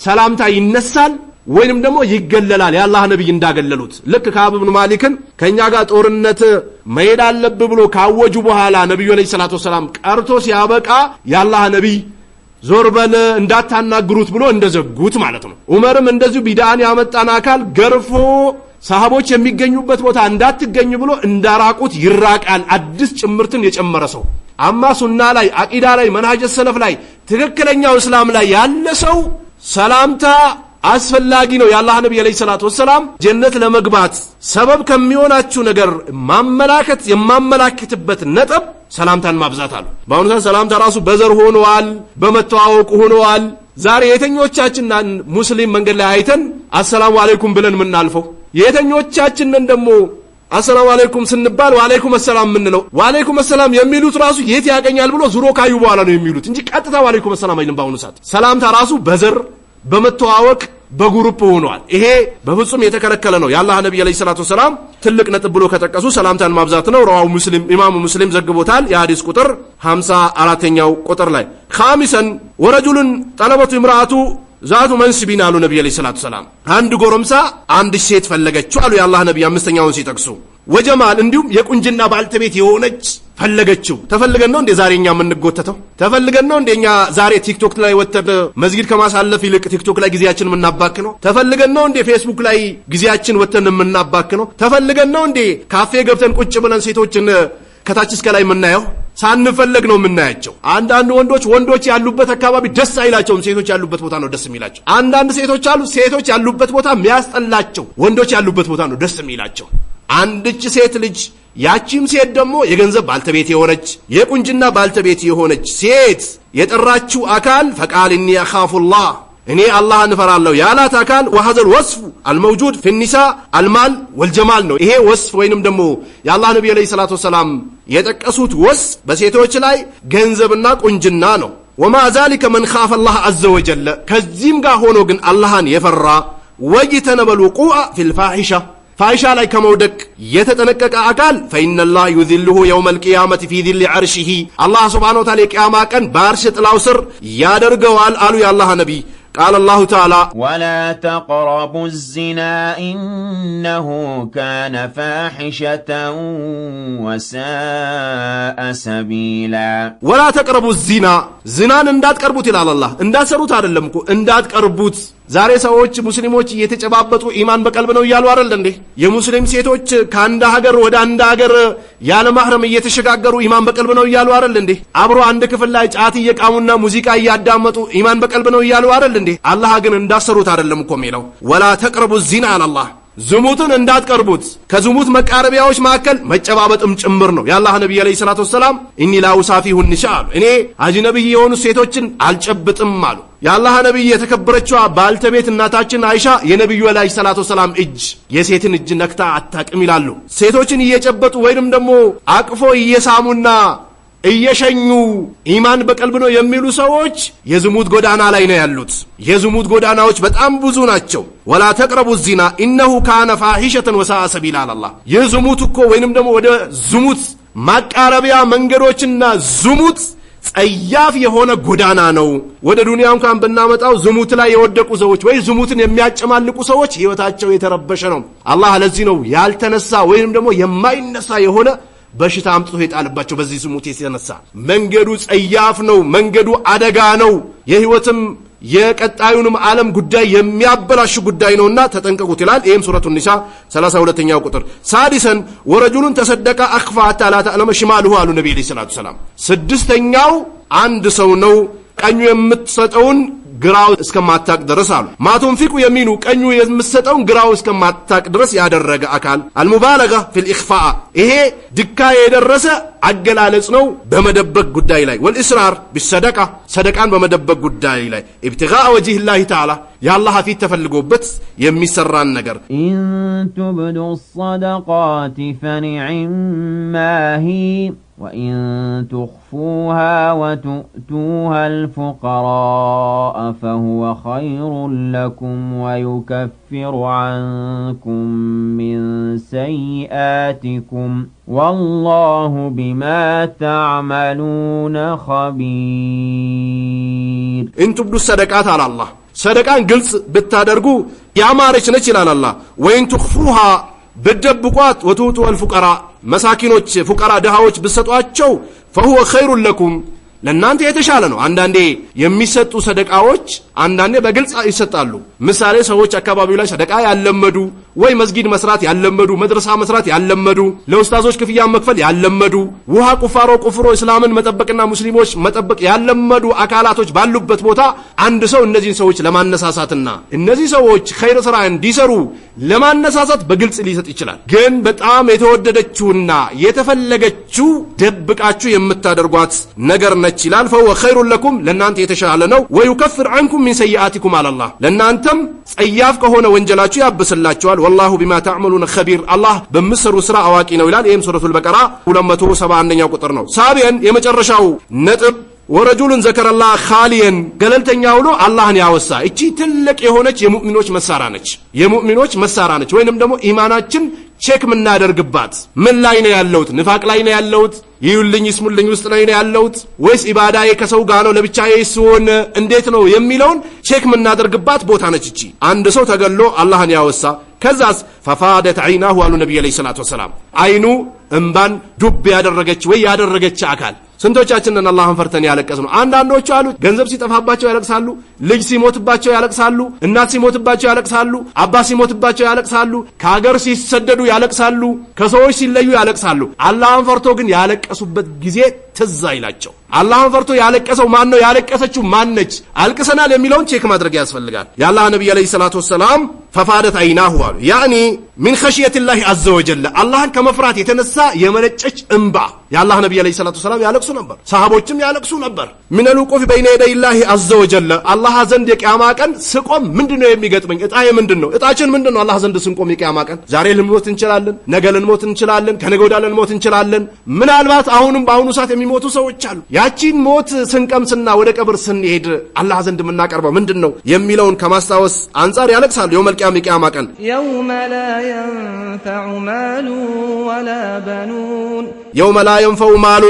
ሰላምታ ይነሳል ወይንም ደግሞ ይገለላል። የአላህ ነቢይ እንዳገለሉት ልክ ከዓብ ብኑ ማሊክን ከእኛ ጋር ጦርነት መሄድ አለብህ ብሎ ካወጁ በኋላ ነቢዩ عليه الصلاة والسلام ቀርቶ ሲያበቃ የአላህ ነቢይ ዞር በል እንዳታናግሩት ብሎ እንደዘጉት ማለት ነው። ዑመርም እንደዚሁ ቢድዓን ያመጣን አካል ገርፎ ሰሃቦች የሚገኙበት ቦታ እንዳትገኙ ብሎ እንዳራቁት ይራቃል። አዲስ ጭምርትን የጨመረ ሰው أما ሱና ላይ አቂዳ ላይ منهج السلف ላይ ትክክለኛው እስላም ላይ ያለ ሰው ሰላምታ አስፈላጊ ነው። የአላህ ነቢይ عليه الصلاة والسلام ጀነት ለመግባት ሰበብ ከሚሆናችሁ ነገር ማመላከት የማመላክትበት ነጥብ ሰላምታን ማብዛት አሉ። በአሁኑ ሰዓት ሰላምታ ራሱ በዘር ሆነዋል፣ በመተዋወቅ ሆነዋል። ዛሬ የተኞቻችንን ሙስሊም መንገድ ላይ አይተን السلام عليكم ብለን የምናልፈው የተኞቻችንን ደግሞ السلام عليكم ስንባል وعليكم السلام የምንለው وعليكم السلام የሚሉት ራሱ የት ያገኛል ብሎ ዙሮ ካዩ በኋላ ነው የሚሉት እንጂ ቀጥታ وعليكم السلام አይልም። በአሁኑ ሰዓት ሰላምታ ራሱ በዘር በመተዋወቅ በ group ሆኗል። ይሄ በፍጹም የተከለከለ ነው። የአላህ ነቢይ عليه الصلاة والسلام ትልቅ ነጥብ ብሎ ከጠቀሱ ሰላምታን ማብዛት ነው። رواه مسلم ኢማሙ ሙስሊም ዘግቦታል። የሐዲስ ቁጥር 54ኛው ቁጥር ላይ خامسا ورجل طلبته امرأة ذات منصب አሉ ነቢይ عليه الصلاة والسلام። አንድ ጎረምሳ አንድ ሴት ፈለገችው አሉ የአላህ ነቢይ አምስተኛውን ሲጠቅሱ፣ وجمال እንዲሁም የቁንጅና ባልተቤት የሆነች ፈለገችው። ተፈልገን ነው እንዴ ዛሬ እኛ የምንጎተተው? ተፈልገን ነው እንዴ እኛ ዛሬ ቲክቶክ ላይ ወጥተን መስጊድ ከማሳለፍ ይልቅ ቲክቶክ ላይ ጊዜያችን የምናባክነው? ተፈልገን ነው እንዴ ፌስቡክ ላይ ጊዜያችን ወጥተን የምናባክነው? ተፈልገን ነው እንዴ ካፌ ገብተን ቁጭ ብለን ሴቶችን ከታች እስከ ላይ የምናየው? ሳንፈለግ ነው የምናያቸው። አንዳንድ ወንዶች ወንዶች ያሉበት አካባቢ ደስ አይላቸውም፣ ሴቶች ያሉበት ቦታ ነው ደስ የሚላቸው። አንዳንድ ሴቶች አሉ፣ ሴቶች ያሉበት ቦታ የሚያስጠላቸው፣ ወንዶች ያሉበት ቦታ ነው ደስ የሚላቸው። አንድች ሴት ልጅ ያቺም ሴት ደግሞ የገንዘብ ባልተቤት የሆነች የቁንጅና ባልተቤት የሆነች ሴት የጠራችው አካል فقال إني أخاف الله እኔ አላህን እፈራለሁ ያላት አካል وهذا الوصف الموجود في النساء المال والجمال ነው። ይሄ وصف ወይንም ደግሞ የአላህ ነቢ عليه الصلاة والسلام የጠቀሱት وصف በሴቶች ላይ ገንዘብና ቁንጅና ነው። ومع ذلك من خاف الله عز وجل ከዚህም ጋር ሆኖ ግን አላህን የፈራ واجتنب الوقوع في الفاحشة ፋሒሻ ላይ ከመውደቅ የተጠነቀቀ አካል فإن الله يظله يوم القيامة في ظل عرشه አላህ سبحانه وتعالى የቅያማ ቀን በአርሽ ጥላው ስር ያደርገዋል አሉ የአላህ ነቢይ። قال الله تعالى ولا تقربوا الزنا إنه كان فاحشة وساء سبيلا። ولا تقربوا الزنا ዝናን እንዳትቀርቡት ይላል አላህ። እንዳትሰሩት አይደለም እኮ እንዳትቀርቡት። ዛሬ ሰዎች ሙስሊሞች እየተጨባበጡ ኢማን በቀልብ ነው እያሉ አይደል እንዴ? የሙስሊም ሴቶች ከአንድ ሀገር ወደ አንድ ሀገር ያለ ማህረም እየተሸጋገሩ ኢማን በቀልብ ነው እያሉ አይደል እንዴ? አብሮ አንድ ክፍል ላይ ጫት እየቃሙና ሙዚቃ እያዳመጡ ኢማን በቀልብ ነው እያሉ አይደል እንዴ? አላህ ግን እንዳትሰሩት አይደለም እኮ የሚለው። ولا تقربوا الزنا አለ አላህ። ዝሙትን እንዳትቀርቡት። ከዝሙት መቃረቢያዎች መካከል መጨባበጥም ጭምር ነው። የአላህ ነቢይ عليه الصلاة والسلام إني لا أصافح النساء አሉ። እኔ አጅነቢይ የሆኑ ሴቶችን አልጨብጥም አሉ። የአላህ ነቢይ የተከበረችዋ ባልተቤት እናታችን አይሻ የነቢዩ عليه الصلاة والسلام እጅ የሴትን እጅ ነክታ አታቅም ይላሉ። ሴቶችን እየጨበጡ ወይንም ደግሞ አቅፎ እየሳሙና እየሸኙ ኢማን በቀልብ ነው የሚሉ ሰዎች የዝሙት ጎዳና ላይ ነው ያሉት። የዝሙት ጎዳናዎች በጣም ብዙ ናቸው። ولا تقربوا الزنا إنه كان فاحشة وساء سبيلا አለ አላህ። ይህ ዝሙት እኮ ወይንም ደግሞ ወደ ዝሙት ማቃረቢያ መንገዶችና ዝሙት ጸያፍ የሆነ ጎዳና ነው። ወደ ዱንያ እንኳን ብናመጣው ዝሙት ላይ የወደቁ ሰዎች ወይ ዝሙትን የሚያጨማልቁ ሰዎች ህይወታቸው የተረበሸ ነው። አላህ ለዚህ ነው ያልተነሳ ወይንም ደግሞ የማይነሳ የሆነ በሽታ አምጥቶ የጣለባቸው በዚህ ዝሙት የተነሳ። መንገዱ ጸያፍ ነው። መንገዱ አደጋ ነው። የህይወትም የቀጣዩንም ዓለም ጉዳይ የሚያበላሽ ጉዳይ ነውና ተጠንቀቁት ይላል። ይህም ሱረቱ ኒሳ 32ኛው ቁጥር። سادسا ورجل تصدق أخفى حتى لا تعلم شماله አሉ ነቢ عليه الصلاة والسلام። ስድስተኛው አንድ ሰው ነው ቀኙ የምትሰጠውን ግራው እስከማታቅ ድረስ አሉ። ما تنفق يمينه ቀኙ የምትሰጠውን ግራው እስከማታቅ ድረስ ያደረገ አካል። المبالغة في الإخفاء ይሄ ድካ የደረሰ አገላለጽ ነው በመደበቅ ጉዳይ ላይ። والإسرار بالصدقة ሰደቃን በመደበቅ ጉዳይ ላይ ابتغاء وجه الله تعالى የአላህ ፊት ተፈልጎበት የሚሰራን ነገር። إن تبدوا الصدقات فنعما هي وإن تخفوها وتؤتوها الفقراء فهو خير لكم ويكفر عنكم من سيئاتكم والله بما تعملون خبير። إن تبدوا الصدقات አለ አላህ። ሰደቃን ግልጽ ብታደርጉ ያማረች ነች ይላል አላህ። وإن تخفوها ብትደብቋት وتؤتوها الفقراء መሳኪኖች فقراء ድሃዎች ብትሰጧቸው فهو خير لكم ለእናንተ የተሻለ ነው። አንዳንዴ የሚሰጡ ሰደቃዎች አንዳንዴ በግልጽ ይሰጣሉ። ምሳሌ ሰዎች አካባቢው ላይ ሰደቃ ያለመዱ ወይ መስጊድ መስራት ያለመዱ፣ መድረሳ መስራት ያለመዱ፣ ለኡስታዞች ክፍያ መክፈል ያለመዱ፣ ውሃ ቁፋሮ ቆፍሮ እስላምን መጠበቅና ሙስሊሞች መጠበቅ ያለመዱ አካላቶች ባሉበት ቦታ አንድ ሰው እነዚህን ሰዎች ለማነሳሳትና እነዚህ ሰዎች ኸይር ስራ እንዲሰሩ ለማነሳሳት በግልጽ ሊሰጥ ይችላል። ግን በጣም የተወደደችውና የተፈለገችው ደብቃችሁ የምታደርጓት ነገር ነች ይላል። فهو خير لكم ለእናንተ የተሻለ ነው። ويكفر عنكم من سيئاتكم አለ አላህ። ለእናንተም ጸያፍ ከሆነ ወንጀላችሁ ያብስላችኋል። والله بما تعملون خبير አላህ በምትሰሩ ስራ አዋቂ ነው ይላል። ይህም ሱረቱል በቀራ 271ኛው ቁጥር ነው። سابعا የመጨረሻው ነጥብ ورجل ذكر الله خاليا ገለልተኛ ሆኖ አላህን ያወሳ። እቺ ትልቅ የሆነች የሙእሚኖች መሳሪያ ነች። የሙእሚኖች መሳሪያ ነች። ወይንም ደግሞ ኢማናችን check የምናደርግባት ምን ላይ ነው ያለሁት? ንፋቅ ላይ ነው ያለሁት? ይዩልኝ ይስሙልኝ ውስጥ ላይ ነው ያለሁት ወይስ ኢባዳዬ ከሰው ጋር ነው ለብቻዬ ሲሆን እንዴት ነው የሚለውን check የምናደርግባት ቦታ ነች እቺ። አንድ ሰው ተገሎ አላህን ያወሳ ከዛስ ففاضت عيناه አሉ ነቢዩ عليه الصلاة والسلام። አይኑ እምባን ዱብ ያደረገች ወይ ያደረገች አካል። ስንቶቻችንን አላህን ፈርተን ያለቀስነው? አንዳንዶቹ አሉ ገንዘብ ሲጠፋባቸው ያለቅሳሉ፣ ልጅ ሲሞትባቸው ያለቅሳሉ፣ እናት ሲሞትባቸው ያለቅሳሉ፣ አባት ሲሞትባቸው ያለቅሳሉ፣ ከሀገር ሲሰደዱ ያለቅሳሉ፣ ከሰዎች ሲለዩ ያለቅሳሉ። አላህን ፈርቶ ግን ያለቀሱበት ጊዜ ትዝ አይላቸው። አላህን ፈርቶ ያለቀሰው ማን ነው? ያለቀሰችው ማን ነች? አልቅሰናል የሚለውን check ማድረግ ያስፈልጋል። የአላህ ነቢይ عليه الصلاة والسلام ففاضت عيناه አሉ يعني من خشية الله عز وجل አላህን ከመፍራት የተነሳ የመነጨች እምባ። የአላህ ነቢይ عليه الصلاة والسلام ያለቅሱ ነበር፣ ሰሃቦችም ያለቅሱ ነበር። من الوقوف بين يدي الله عز وجل አላህ ዘንድ የቅያማ ቀን ስቆም ምንድን ነው የሚገጥመኝ? እጣዬ ምንድን ነው? እጣችን ምንድን ነው? አላህ ዘንድ ስንቆም የቅያማ ቀን ዛሬ ልንሞት እንችላለን፣ ነገ ልንሞት እንችላለን፣ ከነገ ወዲያ ልንሞት እንችላለን። ምናልባት አሁንም በአሁኑ ሰዓት የሚሞቱ ሰዎች አሉ። ያቺን ሞት ስንቀምስና ወደ ቀብር ስንሄድ አላህ ዘንድ የምናቀርበው ምንድን ነው የሚለውን ከማስታወስ አንጻር ያለቅሳሉ። يوم القيامة የቅያማ ቀን يوم لا ينفع مال ولا بنون يوم لا ينفع مال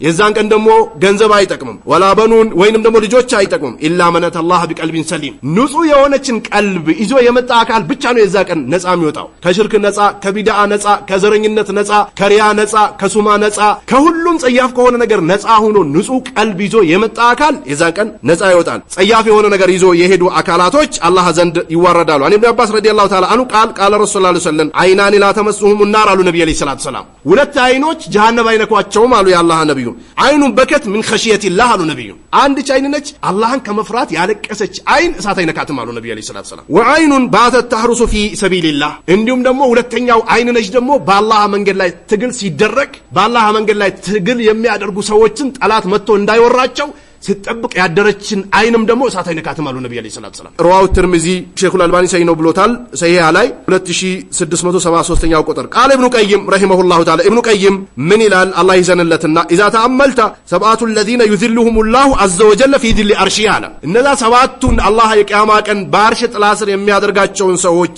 የዛን ቀን ደግሞ ገንዘብ አይጠቅምም፣ ولا بنون ወይንም ደግሞ ልጆች አይጠቅምም። إلا من أتى الله بقلب سليم፣ ንጹህ የሆነችን ቀልብ ይዞ የመጣ አካል ብቻ ነው የዛ ቀን ነፃ የሚወጣው። ከሽርክ ነፃ፣ ከቢድዓ ነፃ፣ ከዘረኝነት ነፃ፣ ከሪያ ነፃ፣ ከሱማ ነፃ፣ ከሁሉም ጸያፍ ከሆነ ነገር ነፃ ሆኖ ንጹህ ቀልብ ይዞ የመጣ አካል የዛን ቀን ነፃ ይወጣል። ጸያፍ የሆነ ነገር ይዞ የሄዱ አካላቶች አላህ ዘንድ ይዋረዳሉ። عن ابن عباس رضي الله تعالى عنه قال قال رسول الله صلى الله عليه وسلم عينان لا تمسهما النار አሉ ነብዩ عليه الصلاة والسلام። ሁለት አይኖች ጀሃነም አይነኳቸውም አሉ የአላህ ነብዩ። عين بكت من خشية الله አሉ ነብዩ። አንድ አይን ነች አላህን ከመፍራት ያለቀሰች አይን እሳት አይነካትም አሉ ነብዩ عليه الصلاة والسلام። وعين باتت تحرس في سبيل الله፣ እንዲሁም ደግሞ ሁለተኛው አይን ነች ደግሞ በአላህ መንገድ ላይ ትግል ሲደረግ በአላህ መንገድ ላይ ትግል የሚያደርጉ ሰዎችን ጠላት መጥቶ እንዳይወራቸው ስትጠብቅ ያደረችን አይንም ደግሞ እሳት አይነካትም አሉ ነብዩ عليه الصلاة والسلام። رواه الترمذي ሼኹል አልባኒ ሰሂህ ነው ብሎታል። ሰሂህ ላይ 2673ኛው ቁጥር። قال ابن القيم رحمه الله تعالى፣ ኢብኑ ቀይም ምን ይላል? አላህ ይዘንለትና إذا تأملت السبعة الذين يظلهم الله عز وجل في ظل عرشه አለ። እነዛ ሰባቱን አላህ የቅያማ ቀን በአርሽ ጥላ ስር የሚያደርጋቸውን ሰዎች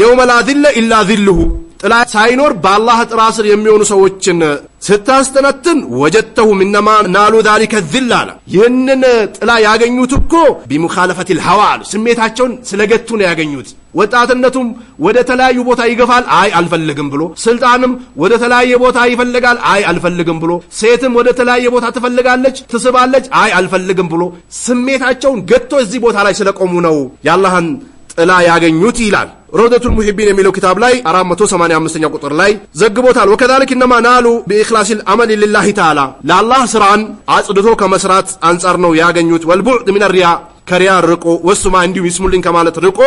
يوم لا ظل إلا ظله፣ ጥላ ሳይኖር በአላህ ጥላ ስር የሚሆኑ ሰዎችን ስታስተነትን وجدتهم إنما نالوا ذلك الظل አለ። ይህንን ጥላ ያገኙት እኮ بمخالفة الهوى አሉ፣ ስሜታቸውን ስለገቱ ነው ያገኙት። ወጣትነቱም ወደ ተለያዩ ቦታ ይገፋል፣ አይ አልፈልግም ብሎ፣ ስልጣንም ወደ ተለያየ ቦታ ይፈልጋል፣ አይ አልፈልግም ብሎ፣ ሴትም ወደ ተለያየ ቦታ ትፈልጋለች፣ ትስባለች፣ አይ አልፈልግም ብሎ ስሜታቸውን ገቶ እዚህ ቦታ ላይ ስለቆሙ ነው የአላህን ጥላ ያገኙት ይላል። ረውደቱል ሙሂቢን የሚለው ኪታብ ላይ 485ኛ ቁጥር ላይ ዘግቦታል። وكذلك إنما نالوا بإخلاص العمل لله تعالى፣ ለአላህ ስራን አጽድቶ ከመስራት አንጻር ነው ያገኙት። والبعد من الرياء፣ ከሪያ ርቆ፣ والسمعة፣ እንዲሁም ይስሙልኝ ከማለት ርቆ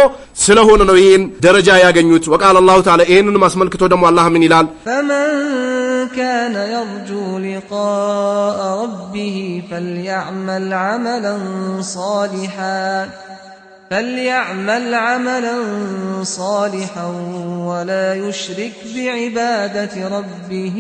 ስለሆነ ነው ይህን ደረጃ ያገኙት። وقال الله تعالى፣ ይህንን አስመልክቶ ደግሞ አላህ ምን ይላል? فمن كان يرجو لقاء ربه فليعمل عملا صالحا ولا يشرك بعبادة ربه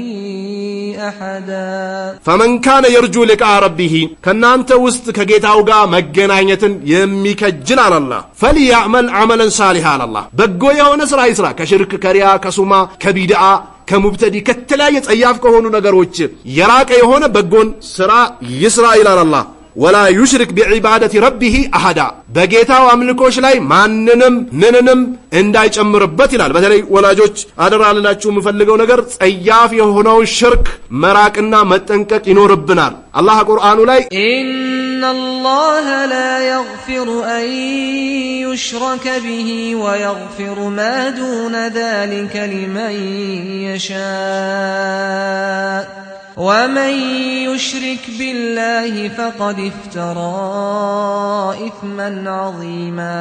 أحدا። فمن كان يرجو لقاء ربه፣ ከእናንተ ውስጥ ከጌታው ጋር መገናኘትን የሚከጅል አላላ فليعمل عملا صالحا አላላ በጎ የሆነ ስራ ይስራ። ከሽርክ፣ ከሪያ፣ ከሱማ፣ ከቢድዓ፣ ከሙብተዲ፣ ከተለያየ ጸያፍ ከሆኑ ነገሮች የራቀ የሆነ በጎን ስራ ይስራ ይላል አላህ። ولا يشرك بعبادة ربه أحدا፣ በጌታው አምልኮች ላይ ማንንም ምንንም እንዳይጨምርበት ይላል። በተለይ ወላጆች አደራ ልላችሁ የምፈልገው ነገር ጸያፍ የሆነውን ሽርክ መራቅና መጠንቀቅ ይኖርብናል። አላህ ቁርአኑ ላይ إن الله لا يغفر أن يشرك به ويغفر ما دون ذلك لمن يشاء ومن يشرك بالله فقد افترى إثما عظيما።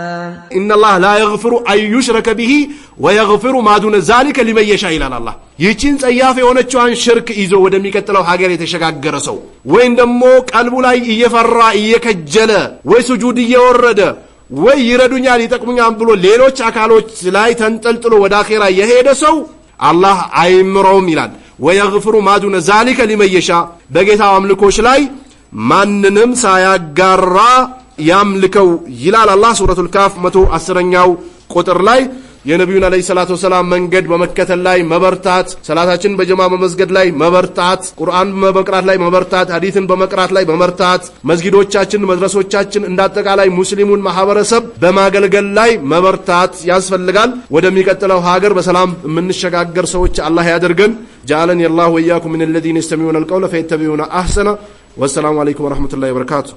إن الله لا يغفر أن يشرك به ويغفر ما دون ذلك لمن يشاء ይላል አላህ። ይህችን ጸያፍ የሆነችዋን ሽርክ ይዞ ወደሚቀጥለው ሀገር የተሸጋገረ ሰው ወይም ደግሞ ቀልቡ ላይ እየፈራ እየከጀለ ወይ ስጁድ እየወረደ ወይ ይረዱኛል ይጠቅሙኛል ብሎ ሌሎች አካሎች ላይ ተንጠልጥሎ ወደ አኼራ የሄደ ሰው አላህ አይምረውም ይላል። ويغفر ما دون ذلك لمن يشاء፣ በጌታው አምልኮች ላይ ማንንም ሳያጋራ ያምልከው ይላል አላህ ሱረቱል ካፍ 110ኛው ቁጥር ላይ። የነቢዩን عليه الصلاة والسلام መንገድ በመከተል ላይ መበርታት፣ ሰላታችን በጀማ በመስገድ ላይ መበርታት፣ ቁርአን በመቅራት ላይ መበርታት፣ ሐዲስን በመቅራት ላይ መበርታት፣ መስጊዶቻችን፣ መድረሶቻችን እንዳጠቃላይ ሙስሊሙን ማህበረሰብ በማገልገል ላይ መበርታት ያስፈልጋል። ወደሚቀጥለው ሀገር በሰላም የምንሸጋገር ሰዎች አላህ ያደርገን። جعلني الله وإياكم من الذين يستمعون القول فيتبعون أحسنه። والسلام عليكم ورحمة الله وبركاته።